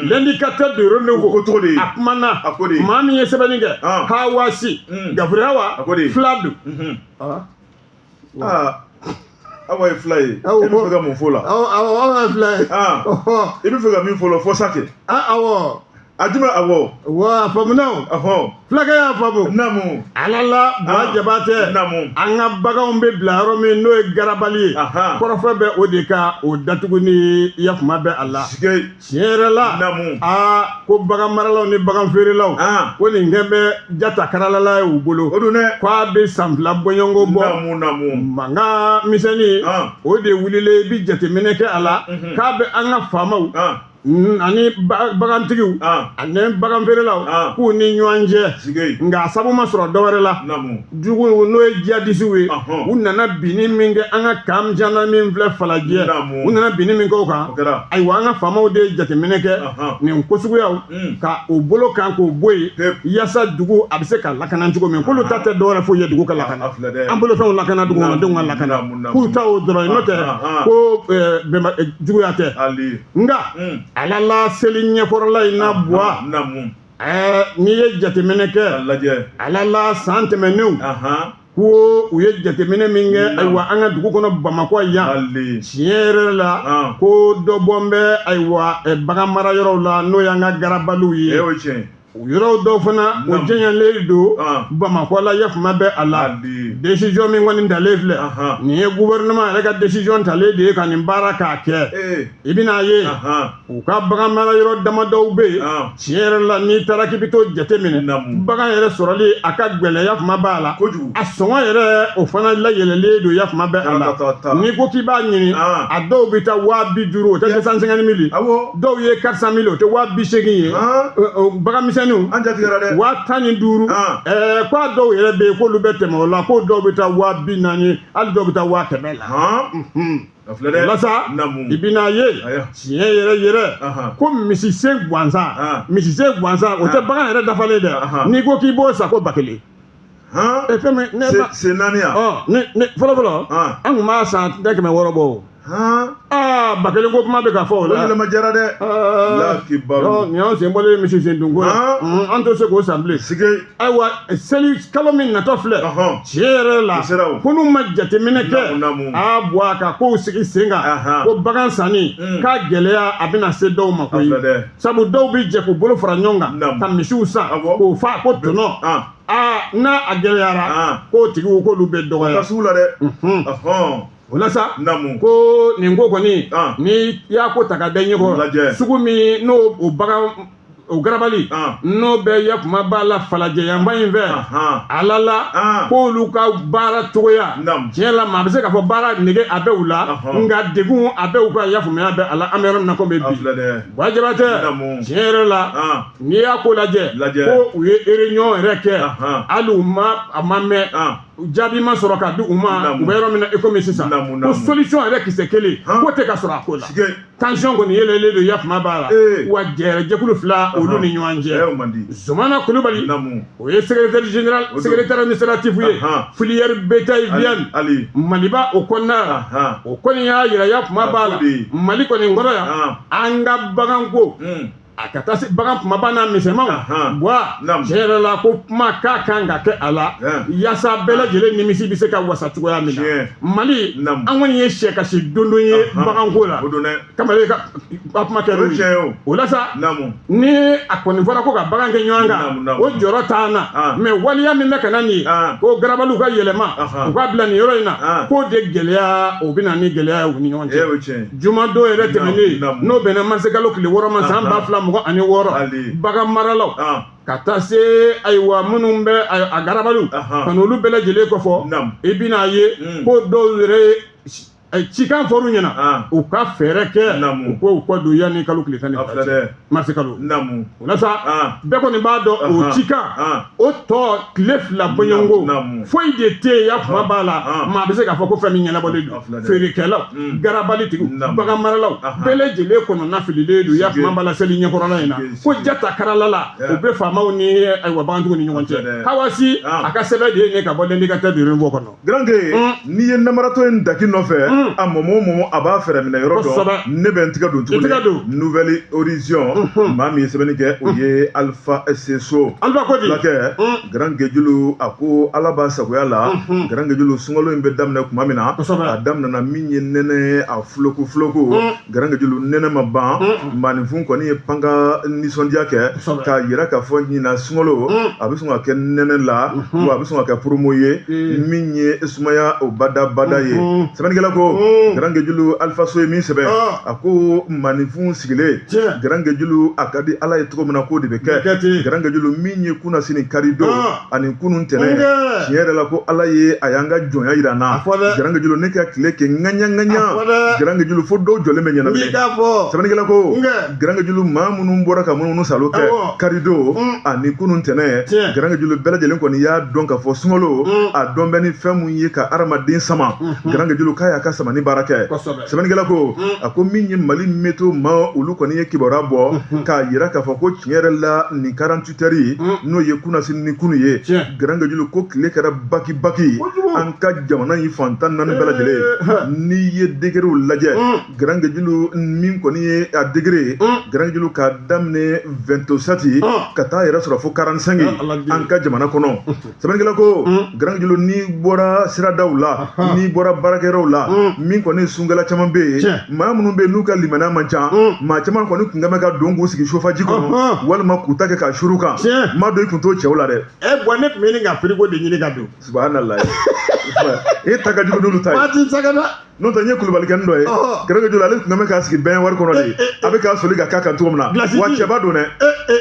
L'indicateur de renouveau ko cogo di? A kumana. A ko di? Maa min ye sɛbɛnni kɛ, Hawa Si Gafure, Hawa. A ko di? Fila don. Aa, Awa ye fila ye, e bɛ fɛ ka mun fɔ o la? Awɔ, Awa ye fila ye. I bɛ fɛ ka min fɔ o la, fɔ sa kɛ. Awɔ. A jumɛn? Awɔ. Wa a faamuna o. Fulakɛ y'a faamu. Naamu. Ala la, Buwa Jabate. Naamu. An ka baganw bɛ bila yɔrɔ min, n'o ye garabali ye. Kɔrɔfɔ bɛ o de kan, o datugu ni yafama bɛ a la. Tiɲɛ Tiɲɛ yɛrɛ la. Naamu. Aa, ko bagan maralaw ni bagan feerelaw. Ko nin kɛ bɛ jata karalala ye u bolo. O don dɛ. K'a bɛ san 2 bɔɲɔgɔnko bɔ. Naamu, naamu. Mankan misɛnnin. O de wulilen, i bɛ jateminɛ kɛ a la. K'a bɛ an ka faamaw ani bagantigiw ani bagan feerelaw k'u ni ɲɔgɔn cɛ, nka a sababu ma sɔrɔ dɔwɛrɛ la, jugu n'o ye jihadisiw ye, u nana binni min kɛ an ka camp gendarme min filɛ Falajɛ, u nana binni min kɛ o kan. Ayiwa, an ka faamaw de ye jateminɛ kɛ nin ko suguyaw ka o bolo kan k'o bɔ yen, yaasa dugu a bɛ se ka lakana cogo min. K'olu ta tɛ dɔwɛrɛ foyi ye, dugu ka lakana, an bolofɛnw lakana, dugu kɔnɔdenw ka lakana, k'u ta o dɔrɔn ye, n'o tɛ ko juguya tɛ. Nka ala la, seli ɲɛkɔrɔla in na, Buwa, n'i ye jateminɛ kɛ, ala la, san tɛmɛnenw ko u ye jateminɛ min kɛ, ayiwa, an ka dugu kɔnɔ Bamakɔ yan, tiɲɛ yɛrɛ la, ko dɔ bɔ bɛ, ayiwa, bagan mara yɔrɔw la, n'o y'an ka garabaliw ye. O yɔrɔw dɔw fana, o jɛɲɛlen don Bamakɔ la, yafama bɛ a la. Décision min kɔni talen filɛ nin ye, gouvernement yɛrɛ ka décision talen de ye ka nin baara k'a kɛ. I bɛn'a ye u ka bagan mara yɔrɔ damadɔw bɛ yen, tiɲɛ yɛrɛ la, n'i taara k'i bɛ t'o jateminɛ, bagan yɛrɛ sɔrɔli a ka gɛlɛn, yafama b'a la. A sɔngɔ yɛrɛ, o fana layɛlɛlen don, yafama bɛ a la. N'i ko k'i b'a ɲini, a dɔw bɛ taa 50 000, o tɛ 250 000, dɔw ye 400 000, o tɛ 80 000 ye. Bagan misɛnninw, An jatigɛra dɛ. 15 000. K'a dɔw yɛrɛ bɛ yen k'olu bɛ tɛmɛ o la, ko dɔw bɛ taa 40 000, hali dɔw bɛ taa 100 000 la. A filɛ dɛ. O la sa, i bɛn'a ye tiɲɛ yɛrɛ yɛrɛ, ko misisen gansan, misisen gansan, o tɛ bagan yɛrɛ dafalen dɛ. N'i ko k'i b'o san, ko 1000. Fɛn min ne Sen naani yan. Ɔ, ne fɔlɔ fɔlɔ, an tun b'a san tɛ 600 bɔ o. Aa. 1000 ko kuma bɛ ka fɔ o la. O yɛlɛma diyara dɛ. La kibaru. Nin y'anw sen bɔlen misi sen dunko la. An tɛ se k'o san bilen. Sige. Ayiwa seli kalo min natɔ filɛ. Tiɲɛ yɛrɛ la. Ko n'u ma jateminɛ kɛ. A bɔ a ka kow sigi sen kan. Ko bagan sanni. K'a gɛlɛya a bɛna se dɔw ma koyi. Sabu dɔw bɛ jɛ k'u bolo fara ɲɔgɔn kan. Ka misiw san. K'o fa ko tɔnɔ. Aa n'a a gɛlɛyara. K'o tigiw k'olu bɛ dɔgɔya. Ka sugu la dɛ. O la sa ko nin ko kɔni ni y'a ko ta ka da ɲɛkɔrɔ sugu min n'o o bagan o garabali n'o bɛ ya kuma b'a la falajɛ yanfan in fɛ ala la k'olu ka baara cogoya tiɲɛ la maa bɛ se k'a fɔ baara nege a bɛ u la nka degun a bɛ u ka yafaamuya bɛ a la an bɛ yɔrɔ min na komi bi Buwa Jabatɛ tiɲɛ yɛrɛ la n'i y'a ko lajɛ ko u ye réunion yɛrɛ kɛ hali u ma a ma mɛn jaabi ma sɔrɔ ka di u ma u bɛ yɔrɔ min na i komi sisan ko solution yɛrɛ kisɛ kelen k'o tɛ ka sɔrɔ a ko la tension kɔni yɛlɛlen don yafama b'a la wa jɛkulu fila olu ni ɲɔgɔn cɛ Zumana Kulubali o ye secrétaire général secrétaire administratif ye filière bétail viande Maliba o kɔnɔna la o kɔni y'a yira yafama b'a la Mali kɔni kɔrɔ yan an ka baganko a ka taa se bagan kumaba n'a misɛnmanw Buwa tiɲɛ yɛrɛ la ko kuma k'a kan ka kɛ a la yaasa bɛɛ lajɛlen nimisi bɛ se ka wasa cogoya min na Mali an kɔni ye sɛ kasi dondon ye baganko la kamalen ka kuma kɛ n'o ye o la sa ni a kɔni fɔra ko ka bagan kɛ ɲɔgɔn kan o jɔrɔ t'an na mais waleya min bɛ ka na nin ye ko garabaliw ka yɛlɛma u ka bila nin yɔrɔ in na k'o de gɛlɛya o bɛ na ni gɛlɛya ye u ni ɲɔgɔn cɛ jumadon yɛrɛ tɛmɛnen n'o bɛnna marisikalo tile 6 ma san 2026 bagan maralaw ka taa se ayiwa minnu bɛ a garabaliw ka n'olu bɛɛ lajɛlen kɔfɔ i bɛna ye ko dɔw yɛrɛ cikan fɔr'u ɲɛna u ka fɛɛrɛ kɛ u ko u kɔ don yanni kalo tile 12 cɛ marisi kalo o la sa bɛɛ kɔni b'a dɔn o cikan o tɔ tile 2 bɔɲɔgɔnko foyi de tɛ yen ya kuma b'a la maa bɛ se k'a fɔ ko fɛn min ɲɛnabɔlen don feerekɛlaw garabalitigiw bagan maralaw bɛɛ lajɛlen kɔnɔna fililen don ya kuma b'a la seli ɲɛkɔrɔla in na ko jata karala la o bɛ faamaw ni ayiwa bagantigiw ni ɲɔgɔn cɛ Hawasi a ka sɛbɛn de ye ne ka bɔ L'Indicateur du Renouveau kɔnɔ. Garanke n'i ye namaratɔ in daki nɔfɛ a mɔmɔ mɔmɔ a b'a fɛɛrɛ minɛ yɔrɔ dɔn ne bɛ n tigɛ don tuguni Nouvel Horizon maa min ye sɛbɛnni kɛ o ye Alpha Seso Alpha Kodi fulakɛ Garankejulu a ko Ala b'a sagoya la Garankejulu sunkalo in bɛ daminɛ tuma min na a daminɛna min ye nɛnɛ a fuloku fuloku Garankejulu nɛnɛ ma ban maaninfin kɔni ye panka nisɔndiya kɛ k'a yira k'a fɔ ɲinan sunkalo a bɛ sɔn ka kɛ nɛnɛ la wa a bɛ sɔn ka kɛ promo ye min ye sumaya o badabada ye sɛbɛnnikɛla ko Garankejulu Alpha So ye min sɛbɛn a ko maaninfin sigilen Garankejulu a ka di Ala ye cogo min na k'o de bɛ kɛ Garankejulu min ye kunasini karidon ani kunun tɛnɛn tiɲɛ yɛrɛ la ko Ala ye a y'an ka jɔnya yira an na Garankejulu ne ka tile kɛ ŋaɲa ŋaɲa Garankejulu fo dɔw jɔlen bɛ ɲɛnamini sɛbɛnnikɛla ko Garankejulu maa minnu bɔra ka munumunu salo kɛ karidon ani kunun tɛnɛn Garankejulu bɛɛ lajɛlen kɔni y'a dɔn k'a fɔ sunkalo a dɔn bɛ ni fɛn mun ye ka hadamaden sama Garankejulu k'a y'a ka samani baara kɛ sɛbɛnnikɛla ko a ko min ye Mali météo maa olu kɔni ye kibaruya bɔ k'a yira k'a fɔ ko tiɲɛ yɛrɛ la nin 48 heures n'o ye kunasini ni kunu ye Garankejulu ko tile kɛra baki baki an ka jamana in fan 14 bɛɛ lajɛlen n'i ye degerew lajɛ Garankejulu min kɔni ye a degré Garankejulu k'a daminɛ 27 ka taa yɛrɛ sɔrɔ fo 45 an ka jamana kɔnɔ sɛbɛnnikɛla ko Garankejulu n'i bɔra siradaw la n'i bɔra baarakɛyɔrɔw la min kɔni sunkɛla caman bɛ yen maa minnu bɛ yen n'u ka limaniya man ca maa caman kɔni kun bɛ ka don k'u sigi sofaji kɔnɔ walima k'u ta kɛ k'a suru kan ma dɔn i kun t'o cɛw la dɛ. Bɔn ne tun bɛ ɲini ka frigo de ɲini ka don. Subahanallahi e ta ka jugu n'olu ta ye. Waati sagana. N'o tɛ n ye kulubalikɛnin dɔ ye Garankejulu ale tun bɛ k'a sigi bɛn wari kɔnɔ de a bɛ k'a soli ka k'a kan cogo min na wa cɛba don dɛ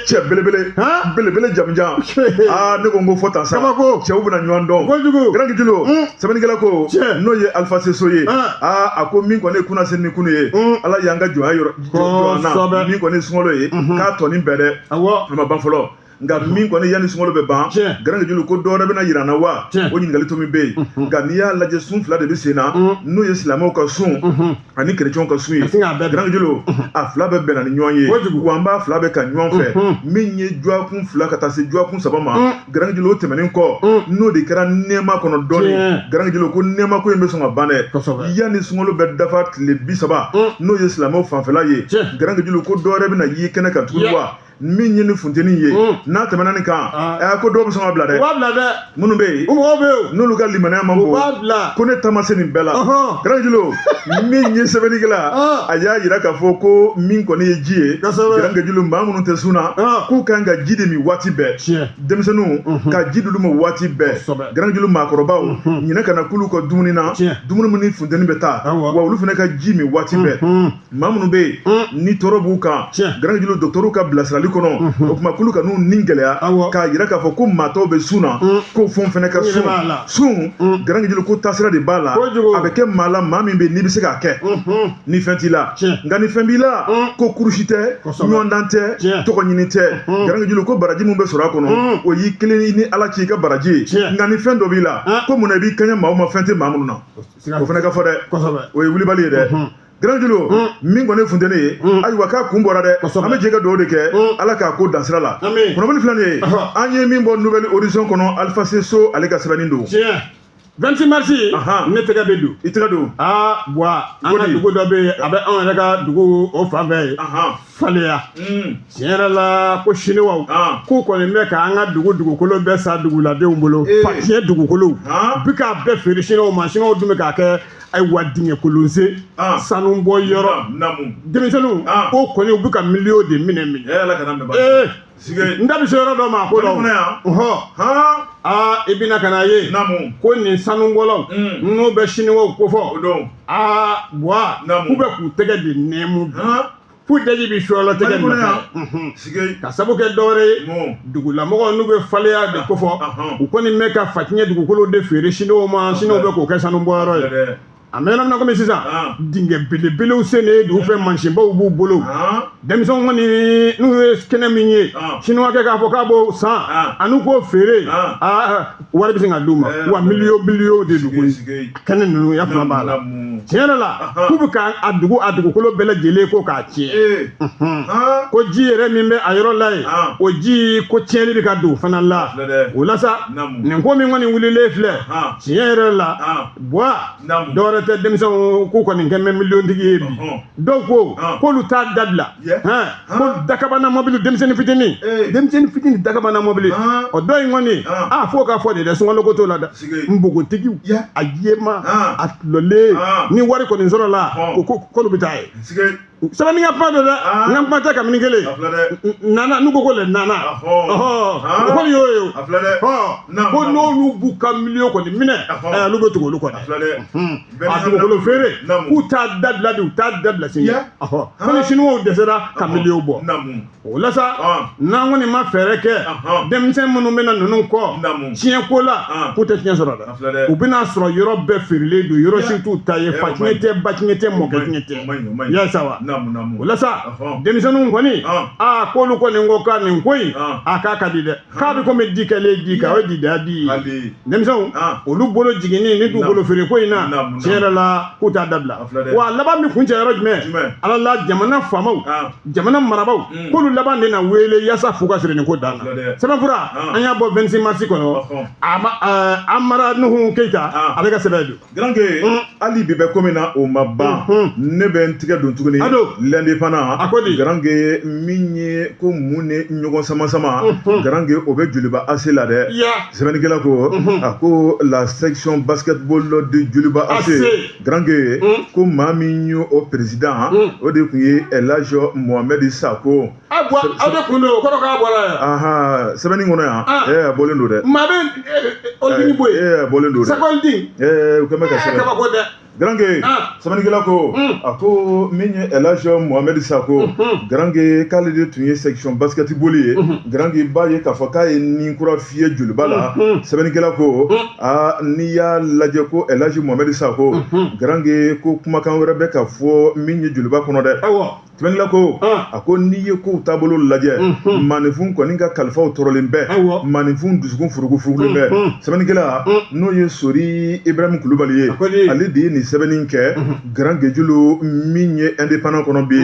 cɛ belebele belebele jamujan aa ne ko n ko fɔ tan sa cɛw bɛna ɲɔgɔn dɔn Garankejulu sɛbɛnnikɛla ko n'o ye Alpha Seso ye aa a ko min kɔni ye kunasini ni kunu ye Ala y'an ka jɔnya yɔrɔ jɔ an na min kɔni ye sunkalo ye k'a tɔnin bɛɛ dɛ a ma ban fɔlɔ. Nka min kɔni yanni sunkalo bɛ ban, Garankejulu, ko dɔwɛrɛ bɛna yira an na wa? O ɲininkali to min bɛ yen. Nka n'i y'a lajɛ, sun fila de bɛ sen na, n'o ye silamɛw ka sun ani kerecɛnw ka sun ye. Garankejulu, a fila bɛɛ bɛnna ni ɲɔgɔn ye, wa an b'a fila bɛɛ kan ɲɔgɔn fɛ. Min ye dɔgɔkun 2 ka taa se dɔgɔkun 3 ma, Garankejulu, o tɛmɛnen kɔ, n'o de kɛra nɛɛma kɔnɔ dɔɔnin, Garankejulu, ko nɛɛma ko in bɛ sɔn ka ban dɛ. Yanni sunkalo bɛ dafa tile 30, n'o ye silamɛw fanfɛla ye, Garankejulu, ko dɔwɛrɛ bɛna ye kɛnɛ kan tuguni wa? Min ye ni funteni ye, n'a tɛmɛna nin kan, ko dɔw bɛ sɔn ka bila dɛ. U b'a bila dɛ. Minnu bɛ yen, o mɔgɔw bɛ yen, n'olu ka limaniya man bon, u b'a bila. Ko ne ta ma se nin bɛɛ la. Garankejulu, min ye sɛbɛnnikɛla, a y'a yira k'a fɔ ko min kɔni ye ji ye, Garankejulu, maa minnu tɛ sun na, k'u kan ka ji de min waati bɛɛ. Denmisɛnninw, ka ji d'olu ma waati bɛɛ. Garankejulu, maakɔrɔbaw, ɲinɛ kana k'olu ka dumuni na, dumuni min ni funteni bɛ taa, wa olu fana ka ji min waati bɛɛ. Maa minnu bɛ yen ni tɔɔrɔ b'u kan, Garankejulu, dɔgɔtɔrɔw ka bilasirali kɔnɔ, o tuma k'olu ka n'u ni gɛlɛya k'a yira k'a fɔ ko maa tɔw bɛ sun na, ko fɛn fana ka sun sun. Garankejulu, ko taasira de b'a la, a bɛ kɛ maa la, maa min bɛ yen n'i bɛ se k'a kɛ ni fɛn t'i la. Nka ni fɛn b'i la, ko kurusi tɛ, ɲɔgɔndan tɛ, tɔgɔ ɲini tɛ. Garankejulu, ko baraji min bɛ sɔrɔ a kɔnɔ, o y'i kelen ni Ala cɛ i ka baraji ye. Nka ni fɛn dɔ b'i la, ko munna i b'i kaɲɛ maaw ma, fɛn tɛ maa minnu na, o fana ka fɔ dɛ, o ye wulibali ye dɛ. Garankejulu, min kɔni ye funteni ye, ayiwa, k'a kun bɔra dɛ. An bɛ jɛ ka dugawu de kɛ, Ala k'a ko dansira la. Kunnafoni filɛ nin ye, an ye min bɔ Nouvel Horizon kɔnɔ, Alpha Sow ale ka sɛbɛnni don. 26 mars, ne tɛgɛ bɛ don. I tɛgɛ don. Aa buwa, an ka dugu dɔ bɛ yen, a bɛ anw yɛrɛ ka dugu o fan fɛ yen, Faleya. Tiɲɛ yɛrɛ la, ko siniwaw k'u kɔni bɛ k'an ka dugu dugukolo bɛɛ sa duguladenw bolo. Fatiɲɛ dugukolo bi k'a bɛɛ feere siniwaw ma. Siniwaw dun bɛ k'a kɛ, ayiwa, dingɛ kolonsen, sanu bɔ yɔrɔ. Denmisɛnninw o kɔni, u bɛ ka miliyɔn de minɛ minɛ. N da bɛ se yɔrɔ dɔ ma, ko dɔ aa, i bɛna ka na ye ko nin sanubɔlaw n'u bɛ siniwaw kofɔ. Aa buwa, k'u bɛ k'u tɛgɛ de nɛɛmu f'u daji bɛ sɔlɔ tɛgɛ nɔfɛ, ka sabu kɛ dɔwɛrɛ ye. Dugulamɔgɔw n'u bɛ faleya de kofɔ, u kɔni bɛ ka fatiɲɛ dugukolo de feere siniwaw ma. Siniwaw bɛ k'o kɛ sanubɔyɔrɔ ye. A mɛnna min na, komi sisan dingɛ belebelew sennen dugu fɛ, mansinbaw b'u bolo. Denmisɛnw kɔni, n'u ye kɛnɛ min ye, siniwakɛ k'a fɔ k'a b'o san ani k'o feere, wari bɛ se ka d'u ma, wa miliyɔn biliyɔn de dugu kɛnɛ ninnu ya fana b'a la. Tiɲɛ yɛrɛ la, k'u bɛ ka a dugu a dugukolo bɛɛ lajɛlen ko k'a tiɲɛ, ko ji yɛrɛ min bɛ a yɔrɔ la yen, o ji ko tiɲɛni bɛ ka don o fana la. O la sa, nin ko min kɔni wulilen filɛ, tiɲɛ yɛrɛ la buwa, dɔwɛrɛ tɛ, denmisɛnw k'u kɔni kɛ mɛ miliyɔntigi ye bi. Dɔw ko k'olu t'a dabila ko dakabana mɔbili, denmisɛnnin fitinin, denmisɛnnin fitinin dakabana mɔbili. O dɔ in kɔni, a fo k'a fɔ de dɛ, sunkalo ko t'o la dɛ. Npogotigiw a jɛma a tulɔlen, ni wari kɔni sɔrɔla, ko k'olu bɛ taa ye. Sɛbɛnni ka kuma don dɛ, n ka kuma tɛ kabini kelen nana n'u ko ko le nana, o kɔni y'o ye. Ko n'olu b'u ka miliyɔn kɔni minɛ, olu bɛ tugu olu kɔ dɛ. A dugukolo feere, k'u t'a dabila bi, u t'a dabila sini. Ko ni siniwaw dɛsɛra ka miliyɔn bɔ o la sa, n'an kɔni ma fɛɛrɛ kɛ, denmisɛn minnu bɛna ninnu kɔ tiɲɛ ko la, k'u tɛ tiɲɛ sɔrɔ dɛ. U bɛna sɔrɔ yɔrɔ bɛɛ feerelen don, yɔrɔ si t'u ta ye, fa tiɲɛ tɛ, ba tiɲɛ tɛ, mɔkɛ tiɲɛ tɛ, yaasa wa. O la sa, denmisɛnninw kɔni, aa, k'olu kɔni ko ka nin ko in, a k'a ka di dɛ, k'a bɛ komi di kɛlen di kan, o ye di da di ye. Denmisɛnw olu bolo jiginni ni dugukolo feere ko in na, tiɲɛ yɛrɛ la, k'u t'a dabila. Wa a laban bɛ kuncɛ yɔrɔ jumɛn? Ala la, jamana faamaw, jamana marabaaw, k'olu laban de na wele yaasa fu ka siri nin ko dan na. Sɛbɛnfura an y'a bɔ 26 mars kɔnɔ, Amara Nuhu Keyita ale ka sɛbɛn don. Garanke, hali bi bɛ ko min na, o ma ban. Ne bɛ n tigɛ don tuguni L'Indépendant. A ko di? Garanke, min ye ko mun ni ɲɔgɔn sama sama, Garanke, o bɛ Joliba AC la dɛ. Sɛbɛnnikɛla ko, a ko la section basketball de Joliba AC, Garanke, ko maa min ye o président, o de tun ye Elhaji Mohamed Sako. A bɔ aw de kun don, o kɔrɔ k'a bɔra yan. Sɛbɛnni kɔnɔ yan, a bɔlen don dɛ. Maa bɛ Holding bɔ yen. A bɔlen don dɛ. Sako Holding. U kɛn bɛ ka sɛbɛn. Kabako dɛ. Garange sɛbɛnnikɛla ko a ko min ye Elhaji Mohamed Sako Garange k'ale de tun ye section basketball ye Garange b'a ye k'a fɔ k'a ye ni kura fiyɛ Joliba la sɛbɛnnikɛla ko aa n'i y'a lajɛ ko Elhaji Mohamed Sako Garange ko kumakan wɛrɛ bɛ ka fɔ min ye Joliba kɔnɔ dɛ. Sɛbɛnnikɛla ko a ko n'i ye kow taabolo lajɛ maaninfin kɔni ka kalifaw tɔɔrɔlen bɛ maaninfin dusukun furugufurugulen bɛ. Sɛbɛnnikɛla n'o ye Sori Ibrahim Kulubali ye, ale de ye nin sɛbɛnni kɛ Grand Guédiolo min ye Indépendant kɔnɔ bi.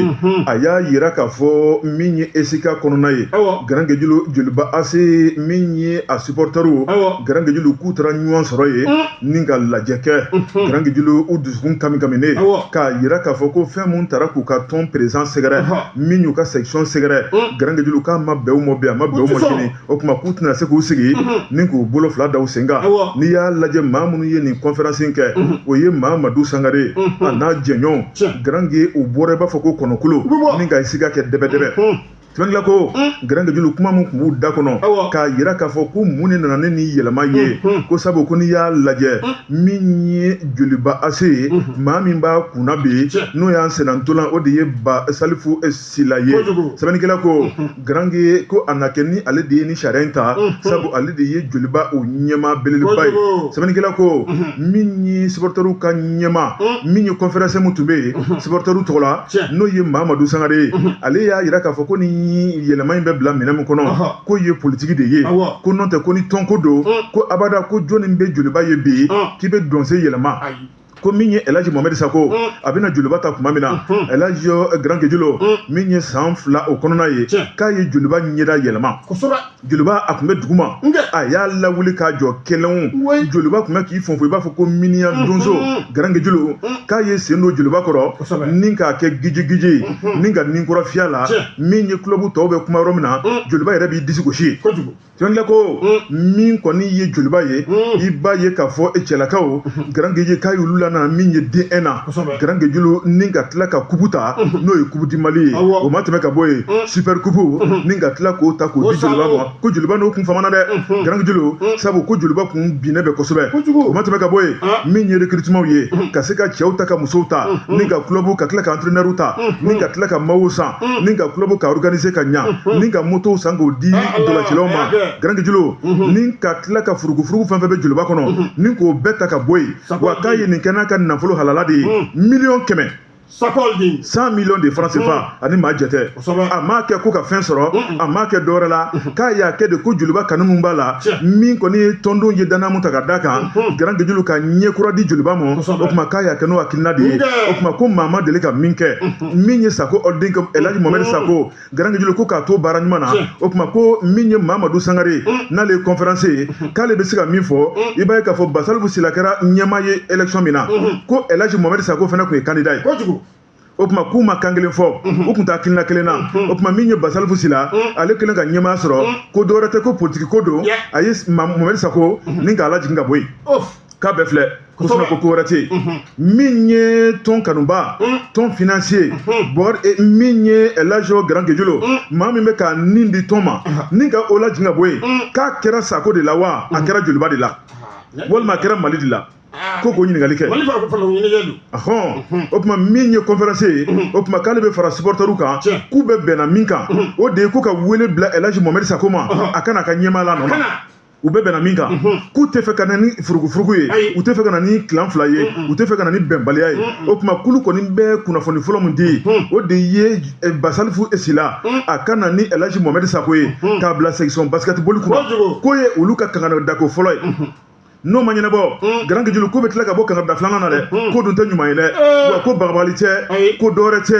A y'a yira k'a fɔ min ye ESICA kɔnɔna ye, Grand Guédiolo Joliba AC min ye a supporterw Grand Guédiolo k'u taara ɲɔgɔn sɔrɔ yen ni ka lajɛ kɛ. Grand Guédiolo u dusukun kami kaminen k'a yira k'a fɔ ko fɛn mun taara k'u ka tɔn président sɛgɛrɛ, min y'u ka section sɛgɛrɛ, Grand Guédiolo k'a ma bɛn u ma bi, a ma bɛn u ma sini. O tuma k'u tɛna se k'u sigi ni k'u bolo fila da u sen kan. N'i y'a lajɛ maa minnu ye nin conférence in kɛ, o ye Mamadu Sangare a n'a jɛɲɔgɔnw. Grand Gué u bɔra i b'a fɔ ko kɔnɔkulu ni ka ESICA kɛ dɛbɛ-dɛbɛ. Sɛbɛnnikɛla ko Grand Guédiolo kuma min tun b'u da kɔnɔ k'a yira k'a fɔ ko mun de nana ni nin yɛlɛma ye, ko sabu ko n'i y'a lajɛ min ye Joliba AC ye, maa min b'a kunna bi n'o y'an sennantolan, o de ye Ba Salifu Sila ye. Sɛbɛnnikɛla ko Grand Gué ko a na kɛ ni ale de ye ni sariya in ta, sabu ale de ye Joliba o ɲɛmaa belebeleba ye. Sɛbɛnnikɛla ko min ye supporterw ka ɲɛmaa, min ye conférence min tun bɛ yen supporterw tɔgɔ la, n'o ye Mamadu Sangare ye, ale y'a yira k'a fɔ ko ni yɛlɛma in bɛ bila minɛn min kɔnɔ, k'o ye politiki de ye, ko n'o tɛ ko ni tɔnko don, ko abada ko jɔnni bɛ Joliba ye bi k'i bɛ dɔnsen yɛlɛma. Ko min ye Elhaji Mohamed Sako, a bɛna Joliba ta tuma min na, Elhaji Grand Guédiolo min ye san 2 o kɔnɔna ye, k'a ye Joliba ɲɛda yɛlɛma. Joliba a tun bɛ duguma, a y'a lawuli k'a jɔ kelen. Joliba tun bɛ k'i fɔnfɔn i b'a fɔ ko miniyan donso. Grand Guédiolo k'a ye sen don Joliba kɔrɔ ni k'a kɛ gijigiji ni ka nin kura fiyɛ la. Min ye club tɔw bɛ kuma yɔrɔ min na, Joliba yɛrɛ b'i disi gosi. Sɛbɛnnikɛla ko min kɔni ye Joliba ye, i b'a ye k'a fɔ e cɛlakaw Grand Guédiolo k'a y'olu lana min ye D1 na. Grand Guédiolo ni ka tila ka coupe ta, n'o ye coupe du Mali ye, o ma tɛmɛ ka bɔ yen, super coupe ni ka tila k'o ta k'o di Joliba ma. Ko Joliba n'o kun famana dɛ, Grand Guédiolo, sabu ko Joliba kun binnen bɛ kosɛbɛ. O ma tɛmɛ ka bɔ yen, min ye recrutement ye, ka se ka cɛw ta ka musow ta ni ka club ka tila ka entraîneur ta ni ka tila ka maillots san ni ka club ka organiser ka ɲa ni ka motow san k'o di ntolacilaw ma. Grand Guédiolo ni ka tila ka furugufurugu fɛn fɛn bɛ Joliba kɔnɔ ni k'o bɛɛ ta ka bɔ yen. Wa k'a ye nin kɛ n'a ka nafolo halala de ye, 100 millions. 100 millions de francs CFA ani maa jɛtɛ. A m'a kɛ ko ka fɛn sɔrɔ, a m'a kɛ dɔwɛrɛ la, k'a y'a kɛ de ko Joliba kanu min b'a la, min kɔni ye tɔndenw ye danaya mun ta ka d'a kan, Grand Guédiolo ka ɲɛ kura di Joliba ma. O tuma k'a y'a kɛ n'o hakilina de ye. O tuma ko maa ma deli ka min kɛ, min ye Sako Holding, Elhaji Mohamed Sako, Grand Guédiolo ko k'a to baara ɲuman na. O tuma ko min ye Mamadu Sangare n'ale ye conférence ye, k'ale bɛ se ka min fɔ, i b'a ye k'a fɔ Basalifu Sila kɛra ɲɛmaa ye élection min na, ko Elhaji Mohamed Sako fana tun ye candidat ye. O tuma k'u ma kan kelen fɔ, u tun tɛ hakilina kelen na. O tuma min ye Basalifu Sila, ale kɛlen ka ɲɛmaa sɔrɔ, ko dɔwɛrɛ tɛ ko politiki ko don, a ye Mohamed Sako ni k'a lajigin ka bɔ yen, k'a bɛɛ filɛ ko sinon ko ko wɛrɛ tɛ yen. Min ye tɔn kanuba, tɔn financier, Bɔkari, min ye Elhaji Grand Guédiolo, maa min bɛ ka nin di tɔn ma ni ka o lajigin ka bɔ yen, k'a kɛra Sako de la wa a kɛra Joliba de la walima a kɛra Mali de la, ko k'o ɲininkali kɛ. O tuma min ye conférence ye, o tuma k'ale bɛ fara supporterw kan, k'u bɛ bɛnna min kan, o de ye ko ka wele bila Elhaji Mohamed Sako ma, a kana ka ɲɛmaa la nɔ na. U bɛɛ bɛnna min kan, k'u tɛ fɛ ka na ni furugufurugu ye, u tɛ fɛ ka na ni kilan fila ye, u tɛ fɛ ka na ni bɛnbaliya ye. O tuma k'olu kɔni bɛ kunnafoni fɔlɔ min di, o de ye Basalifu Sila a ka na ni Elhaji Mohamed Sako ye k'a bila section basketball kunna, k'o ye olu ka kangadako fɔlɔ ye. N'o ma ɲɛnabɔ, Grand Guédiolo ko bɛ tila ka bɔ kangada filanan na dɛ, ko dun tɛ ɲuman ye dɛ. Wa ko bagabagali tɛ, ko dɔwɛrɛ tɛ,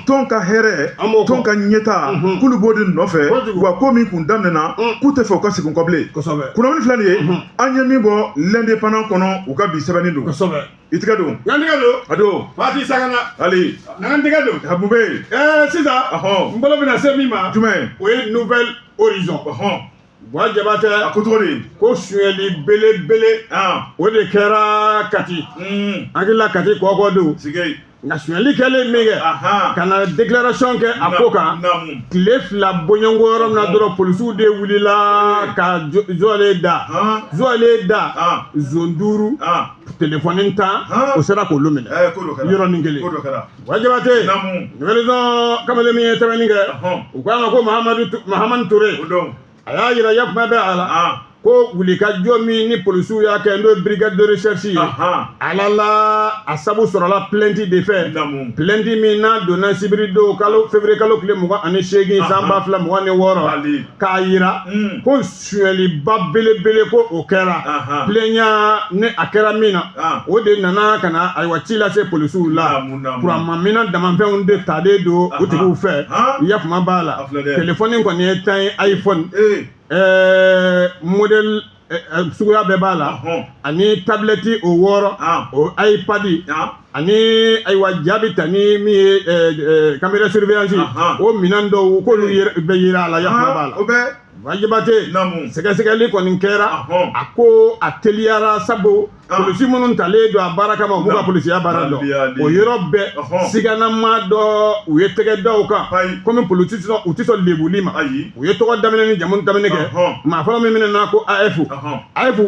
tɔn ka hɛrɛ, tɔn ka ɲɛta, k'olu b'o de nɔfɛ. Wa ko min kun daminɛna, k'u tɛ fɛ u ka segin kɔ bilen. Kunnafoni filɛ nin ye, an ye min bɔ L'Indépendant kɔnɔ, u ka bi sɛbɛnni don. I tigɛ don. N tigɛ don. A don. Fati Sagana. Ali. N tigɛ don. A mun bɛ yen? Sisan n bolo bɛna se min ma. Jumɛn? O ye Nouvel Horizon. Buwa Jabatɛ. A ko cogo di? Ko sonyɛli belebele, o de kɛra Kati. An hakili la Kati kɔkɔ don. Sige. Nka sonyali kɛlen min kɛ ka na déclaration kɛ a ko kan, tile 2 bɔɲɔgɔnko yɔrɔ min na dɔrɔn, polisiw de wulila ka zɔle da zɔle da zon 5, telefɔni 10, o sera k'olu minɛ yɔrɔnin kelen. Wa Jabate, Nouvelle Horizon kamalen min ye sɛbɛnni kɛ, u k'a ma ko Mahamadu Ture, a y'a yira yakuma bɛ a la ko wulikajɔ min ni polisiw y'a kɛ, n'o ye brigade de recherche ye, ala la a sabu sɔrɔla plainte de fɛ, plainte min n'a donna sibiri don kalo février kalo tile 28 san 2026, k'a yira ko sonyaliba belebele ko o kɛra. Plaignant ni a kɛra min na, o de nana ka na ayiwa ci lase polisiw la. Kuranmamina damafɛnw de talen don o tigiw fɛ, yakuma b'a la. Telefɔni kɔni ye 10 ye, iPhone modèle suguya bɛɛ b'a la, ani tablette o 6, o iPad, ani ayiwa jaabi ta ni min ye caméra surveillance, o minɛn dɔw k'olu bɛ yira a la, yakuma b'a la. Wa Jabate, sɛgɛsɛgɛli kɔni kɛra, a ko a teliyara, sabu polisi minnu talen don a baara kama, u b'u ka polisiya baara dɔn. O yɔrɔ bɛɛ siganama dɔ u ye tɛgɛ da o kan, komi polisi u tɛ sɔn lebuli ma, u ye tɔgɔ daminɛ ni jamu daminɛ kɛ. Maa fɔlɔ min minɛna ko AF, AF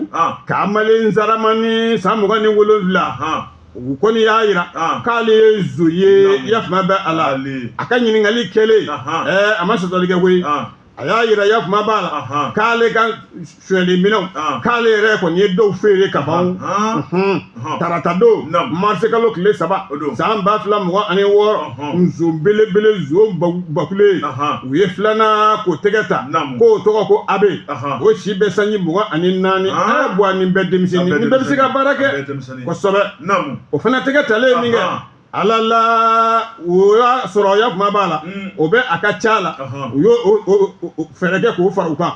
Kamalen Zaramani, san 27, u kɔni y'a yira k'ale ye zo ye, yakuma bɛ a la. A ka ɲininkali kɛlen, a ma sɔsɔli kɛ koyi. A y'a yira yakuma b'a la k'ale ka sonyali minɛnw, k'ale yɛrɛ kɔni ye dɔw feere ka ban tarata don marisi kalo tile 3 san 2026, nson belebele zon bakule, u ye filanan k'o tɛgɛ ta, k'o tɔgɔ ko Abe, o si bɛ sanji 24. A bɔ nin bɛɛ denmisɛnnin, nin bɛɛ bɛ se ka baara kɛ kosɛbɛ. O fana tɛgɛ talen min kɛ, ala la o y'a sɔrɔ yakuma b'a la, o bɛ a ka ca la, u y'o fɛɛrɛ kɛ k'o fara u kan.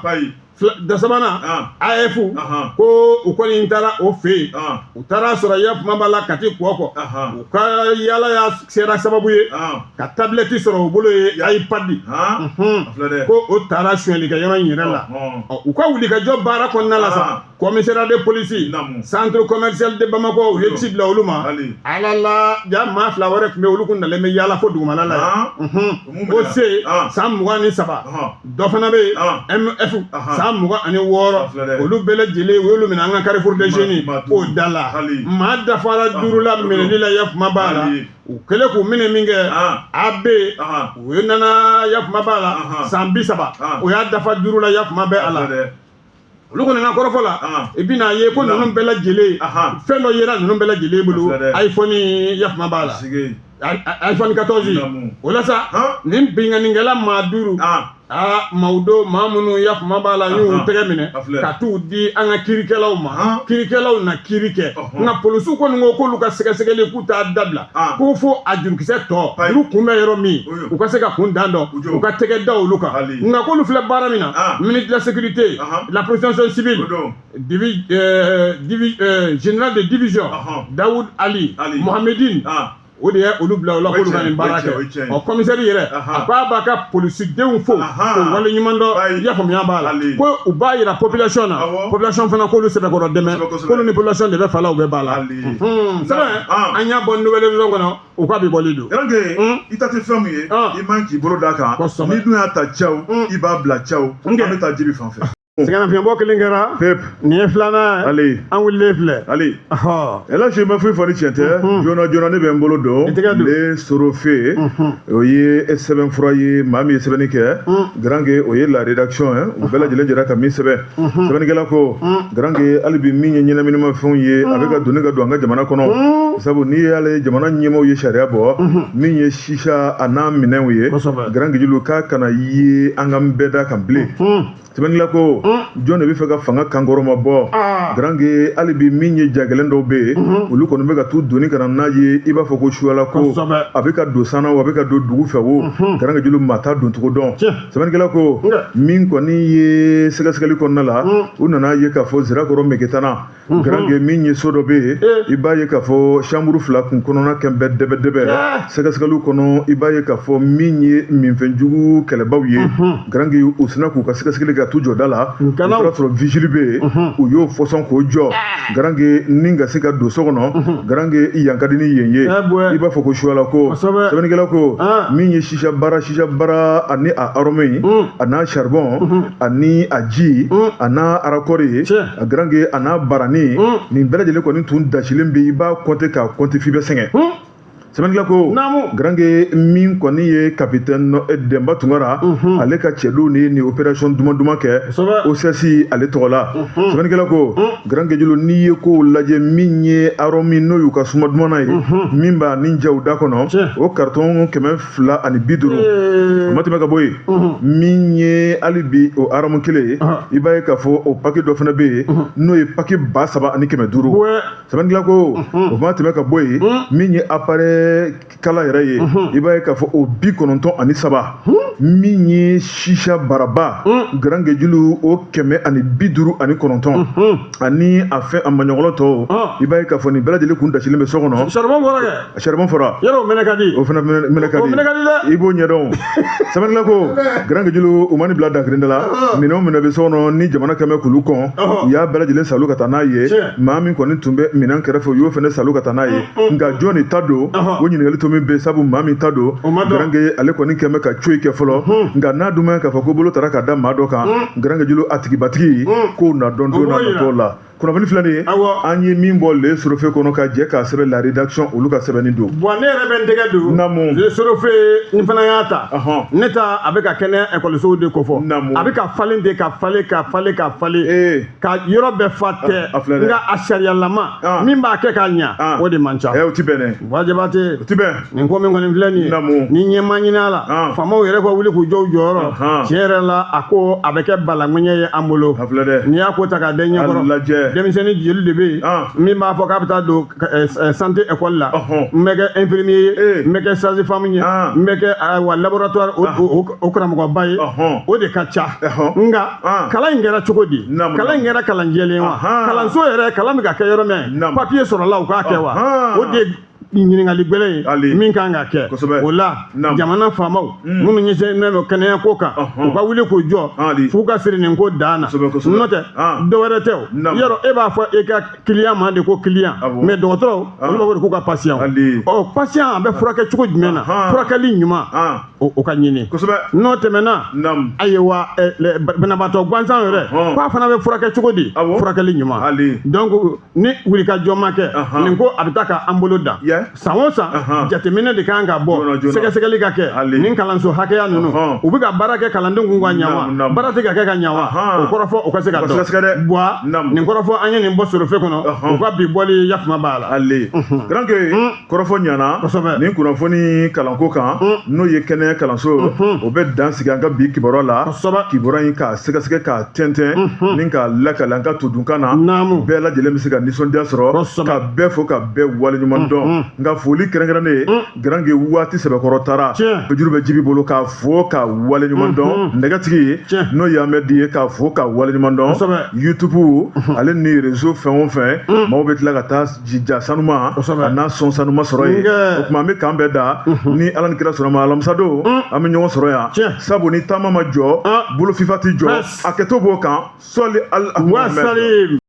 Da sabanan AF, ko u kɔni taara o fɛ yen, u taara sɔrɔ yakuma b'a la Kati Kɔkɔ, u ka yala y'a sera sababu ye ka tablette sɔrɔ u bolo ye, iPad, ko o taara sonyali kɛ yɔrɔ in yɛrɛ la. U ka wulikajɔ baara kɔnɔna la sa, commissariat de police centre commercial de Bamako, u ye ci bila olu ma. Ala la ja maa 2 wɛrɛ tun bɛ, olu kun nalen bɛ yala fo dugumala la yen, o se san 23, dɔ fana bɛ yen MF san 26, olu bɛɛ lajɛlen u y'olu minɛ an ka Carrefour des Jeunes o da la. Maa dafara 5 la minɛli la, yakuma b'a la. U kɛlen k'u minɛ min kɛ, AB, u nana yakuma b'a la san 30, o y'a dafa 5 la, yakuma bɛ a la. Olu kɔni ka kɔrɔfɔ la, i bɛna ye ko ninnu bɛɛ lajɛlen fɛn dɔ yera ninnu bɛɛ lajɛlen bolo, iPhone yakuma b'a la, iPhone 14. O la sa, nin binkannikɛla maa 5, maaw do maa minnu yakuma b'a la, y'u tɛgɛ minɛ ka t'u di an ka kiirikɛlaw ma, kiirikɛlaw na kiiri kɛ. Nka polisiw kɔni ko k'olu ka sɛgɛsɛgɛli k'u t'a dabila, ko fo a jurukisɛ tɔ juru kun bɛ yɔrɔ min, u ka se ka kun dan dɔn, u ka tɛgɛ da olu kan. Nka k'olu filɛ baara min na, ministre de la sécurité, la protection civile, général de division Daoud Ali Mohamedine, o de ye olu bila o la k'olu ka nin baara kɛ. Ɔ commissaire yɛrɛ a ko a b'a ka polisidenw fo k'o waleɲuman dɔn, i y'a faamuya b'a la, ko u b'a yira population na, population fana k'olu sɛbɛkɔrɔ dɛmɛ, k'olu ni population de bɛ fa la, u bɛ ba la. Sɛbɛn an y'a bɔ Nouvelle Horizon kɔnɔ, u ka bi bɔli don. I ta tɛ fɛn min ye, i man k'i bolo d'a kan, n'i dun y'a ta caw, i b'a bila caw, an bɛ taa Jibi fan fɛ. Sɛgɛnnafiɲɛbɔ kelen kɛra, nin ye filanan ye, an wulilen filɛ. Ali, Elhaji, ma foyi fɔ ni tiɲɛ tɛ, joona joona ne bɛ n bolo don le Sorofe, o ye sɛbɛnfura ye, maa min ye sɛbɛnni kɛ, Garange, o ye la rédaction ye, u bɛɛ lajɛlen jɛra ka min sɛbɛn. Sɛbɛnnikɛla ko Garange, hali bi min ye ɲɛnaminimafɛnw ye, a bɛ ka donni ka don an ka jamana kɔnɔ, sabu n'i y'ale jamana ɲɛmaaw ye sariya bɔ min ye sisa a n'a minɛnw ye, Garange julu k'a kana ye an ka bɛɛ da kan bilen. Sɛbɛnnikɛla ko jɔn de bɛ fɛ ka fanga kankɔrɔma bɔ? Garange, hali bi min ye jagɛlɛn dɔw bɛ yen, olu kɔni bɛ ka t'u donni ka na n'a ye, i b'a fɔ ko suyala ko a bɛ ka don sanna o, a bɛ ka don dugu fɛ o, Garange julu maa t'a doncogo dɔn. Sɛbɛnnikɛla ko min kɔni ye sɛgɛsɛgɛli kɔnɔna la, u nana ye k'a fɔ Zirakɔrɔ Megetana, Garange min ye so dɔ bɛ yen, i b'a ye k'a fɔ chambre 2 kun kɔnɔna kɛn bɛɛ dɛbɛ-dɛbɛ. Sɛgɛsɛgɛliw kɔnɔ, i b'a ye k'a fɔ min ye minfɛnjugu kɛlɛbaw ye, Garange u sina k'u ka sɛgɛsɛgɛli kɛ ka t'u jɔ da la. O taara sɔrɔ vigile bɛ yen, u y'o fɔsɔn k'o jɔ garange ni ka se ka don so kɔnɔ. Garange, yan ka di ni yen ye, i b'a fɔ ko suwala ko. Sɛbɛnnikɛla ko min ye sisa baara, sisa baara ani a arôme ye, a n'a charbon ani a ji, a n'a raccord ye, a garange a n'a barani, nin bɛɛ lajɛlen kɔni tun dasilen bɛ, i b'a compter k'a compter f'i bɛ sɛgɛn. Sɛbɛnnikɛla ko garange, min kɔni ye capitaine Denba Tunkara, ale ka cɛdenw de ye nin opération duman duman kɛ OCS ale tɔgɔ la. Sɛbɛnnikɛla ko garange jolo, n'i ye kow lajɛ, min ye arôme, n'o y'u ka suma duman ye, min b'a ni jaw da kɔnɔ, o carton 250, o ma tɛmɛ ka bɔ yen. Min ye hali bi o arôme kelen ye, i b'a ye k'a fɔ o paquet dɔ fana bɛ yen, n'o ye paquet 3500. Sɛbɛnnikɛla ko o ma tɛmɛ ka bɔ yen. Min ye appareil kala yɛrɛ ye, i b'a ye k'a fɔ o 93. Min ye sisa baraba, garangejulu, o 159, ani a fɛn a maɲɔgɔlɔ tɔw, i b'a ye k'a fɔ nin bɛɛ lajɛlen kun dasilen bɛ so kɔnɔ. Charbon fɔra kɛ. Charbon fɔra. Yɔrɔ o mɛnɛ ka di. O fana mɛnɛ ka di. O mɛnɛ ka di dɛ. I b'o ɲɛdɔn. Sɛbɛnnikɛla ko garangejulu, u ma nin bila dakirinda la. Minɛn o minɛn bɛ so kɔnɔ ni jamana kɛmɛ k'olu kɔn, u y'a bɛɛ lajɛlen salu ka taa n'a ye. Maa min kɔni tun bɛ minɛn kɛrɛfɛ, u y'o fana salu ka taa n'a ye. Nka jɔn de ta don, o ɲininkali to min bɛ, sabu maa min ta don, garange, ale kɔni kɛn bɛ ka coyi kɛ fɔlɔ. Nka n'a dun ma k'a fɔ ko bolo taara ka da maa dɔ kan, garangejulu, a tigibatigi k'o na dɔn don n'a nataw la. Kunnafoni filɛ nin ye, an ye min bɔ Le Sorofe kɔnɔ ka jɛ k'a sɛbɛn, la rédaction olu ka sɛbɛnni don. Bon, ne yɛrɛ bɛ n tɛgɛ don. Naamu. Le Sorofe n fana y'a ta. Ne ta, a bɛ ka kɛnɛya ekɔlisow de kofɔ. Naamu. A bɛ ka falen de, ka falen, ka falen, ka falen, ka yɔrɔ bɛɛ fa tɛ. Nka a sariyalama min b'a kɛ k'a ɲa, o de man ca. O ti bɛn dɛ. Wajabate. O ti bɛn. Nin ko min kɔni filɛ nin ye. Naamu. Ni ɲɛ ma ɲini a la, faamaw yɛrɛ ka wuli k'u jɔ u jɔyɔrɔ. Tiɲɛ yɛrɛ la, a ko a bɛ kɛ balaŋɛɲɛ ye an bolo. A filɛ dɛ. N'i y'a ko ta k'a da ɲɛkɔrɔ. Lajɛ. Denmisɛnnin jeli de bɛ yen min b'a fɔ k'a bɛ taa don santé école la, n bɛ kɛ infirmier ye, n bɛ kɛ sage femme ye, n bɛ kɛ wa laboratoire o karamɔgɔba ye, o de ka ca. Nka kalan in kɛra cogo di? Kalan in kɛra kalan jɛlen wa? Kalanso yɛrɛ, kalan bɛ ka kɛ yɔrɔ min, papier sɔrɔla u k'a kɛ wa? O de ɲininkali gbɛlɛn ye min kan ka kɛ. O la, jamana faamaw minnu ɲɛsinnen don kɛnɛya ko kan, u ka wuli k'u jɔ f'u ka siri nin ko dan na. N'o tɛ, dɔwɛrɛ tɛ o. Yɔrɔ e b'a fɔ e ka client ma de ko client, mais dɔgɔtɔrɔw olu b'a fɔ de k'u ka patient. Ɔ, patient a bɛ furakɛ cogo jumɛn na? Furakɛli ɲuman, o ka ɲini. N'o tɛmɛna, ayiwa, banabaatɔ gansan yɛrɛ k'a fana bɛ furakɛ cogo di? Furakɛli ɲuman. Donc ni wulikajɔ ma kɛ, nin ko a bɛ taa ka an bolo dan. San o san, jateminɛ de kan ka bɔ, sɛgɛsɛgɛli ka kɛ nin kalanso hakɛya ninnu, u bɛ ka baara kɛ kalandenw kun ka ɲa wa, baara tɛ ka kɛ ka ɲa wa, o kɔrɔfɔ o ka se ka dɔn. Buwa, nin kɔrɔfɔ an ye nin bɔ Sorofe kɔnɔ, u ka bi bɔli yafama b'a la. Garanke, kɔrɔfɔ ɲana nin kunnafoni kalanko kan, n'o ye kɛnɛya kalanso, o bɛ dan sigi an ka bi kibaruya la. Kibaruya in k'a sɛgɛsɛgɛ, k'a tɛntɛn ni k'a lakale an ka todunkan na, bɛɛ lajɛlen bɛ se ka nisɔndiya sɔrɔ, ka bɛɛ fo, ka bɛɛ waleɲuman dɔn. Nka foli kɛrɛnkɛrɛnnen ye, garange, waati sɛbɛkɔrɔ taara, juru bɛ jibi bolo, k'a fo ka waleɲuman dɔn. Nɛgɛtigi, n'o ye Ahmed ye, k'a fo ka waleɲuman dɔn. YouTube ale ni réseau fɛn o fɛn, maaw bɛ tila ka taa ja sanuma a n'a sɔn sanuma sɔrɔ yen. O tuma, an bɛ kan bɛɛ da ni Ala ni kira sɔnna ma, alamisa don an bɛ ɲɔgɔn sɔrɔ yan. Sabu ni taama ma jɔ, bolo fifa ti jɔ. A kɛtɔ b'o kan sɔli al wasalim.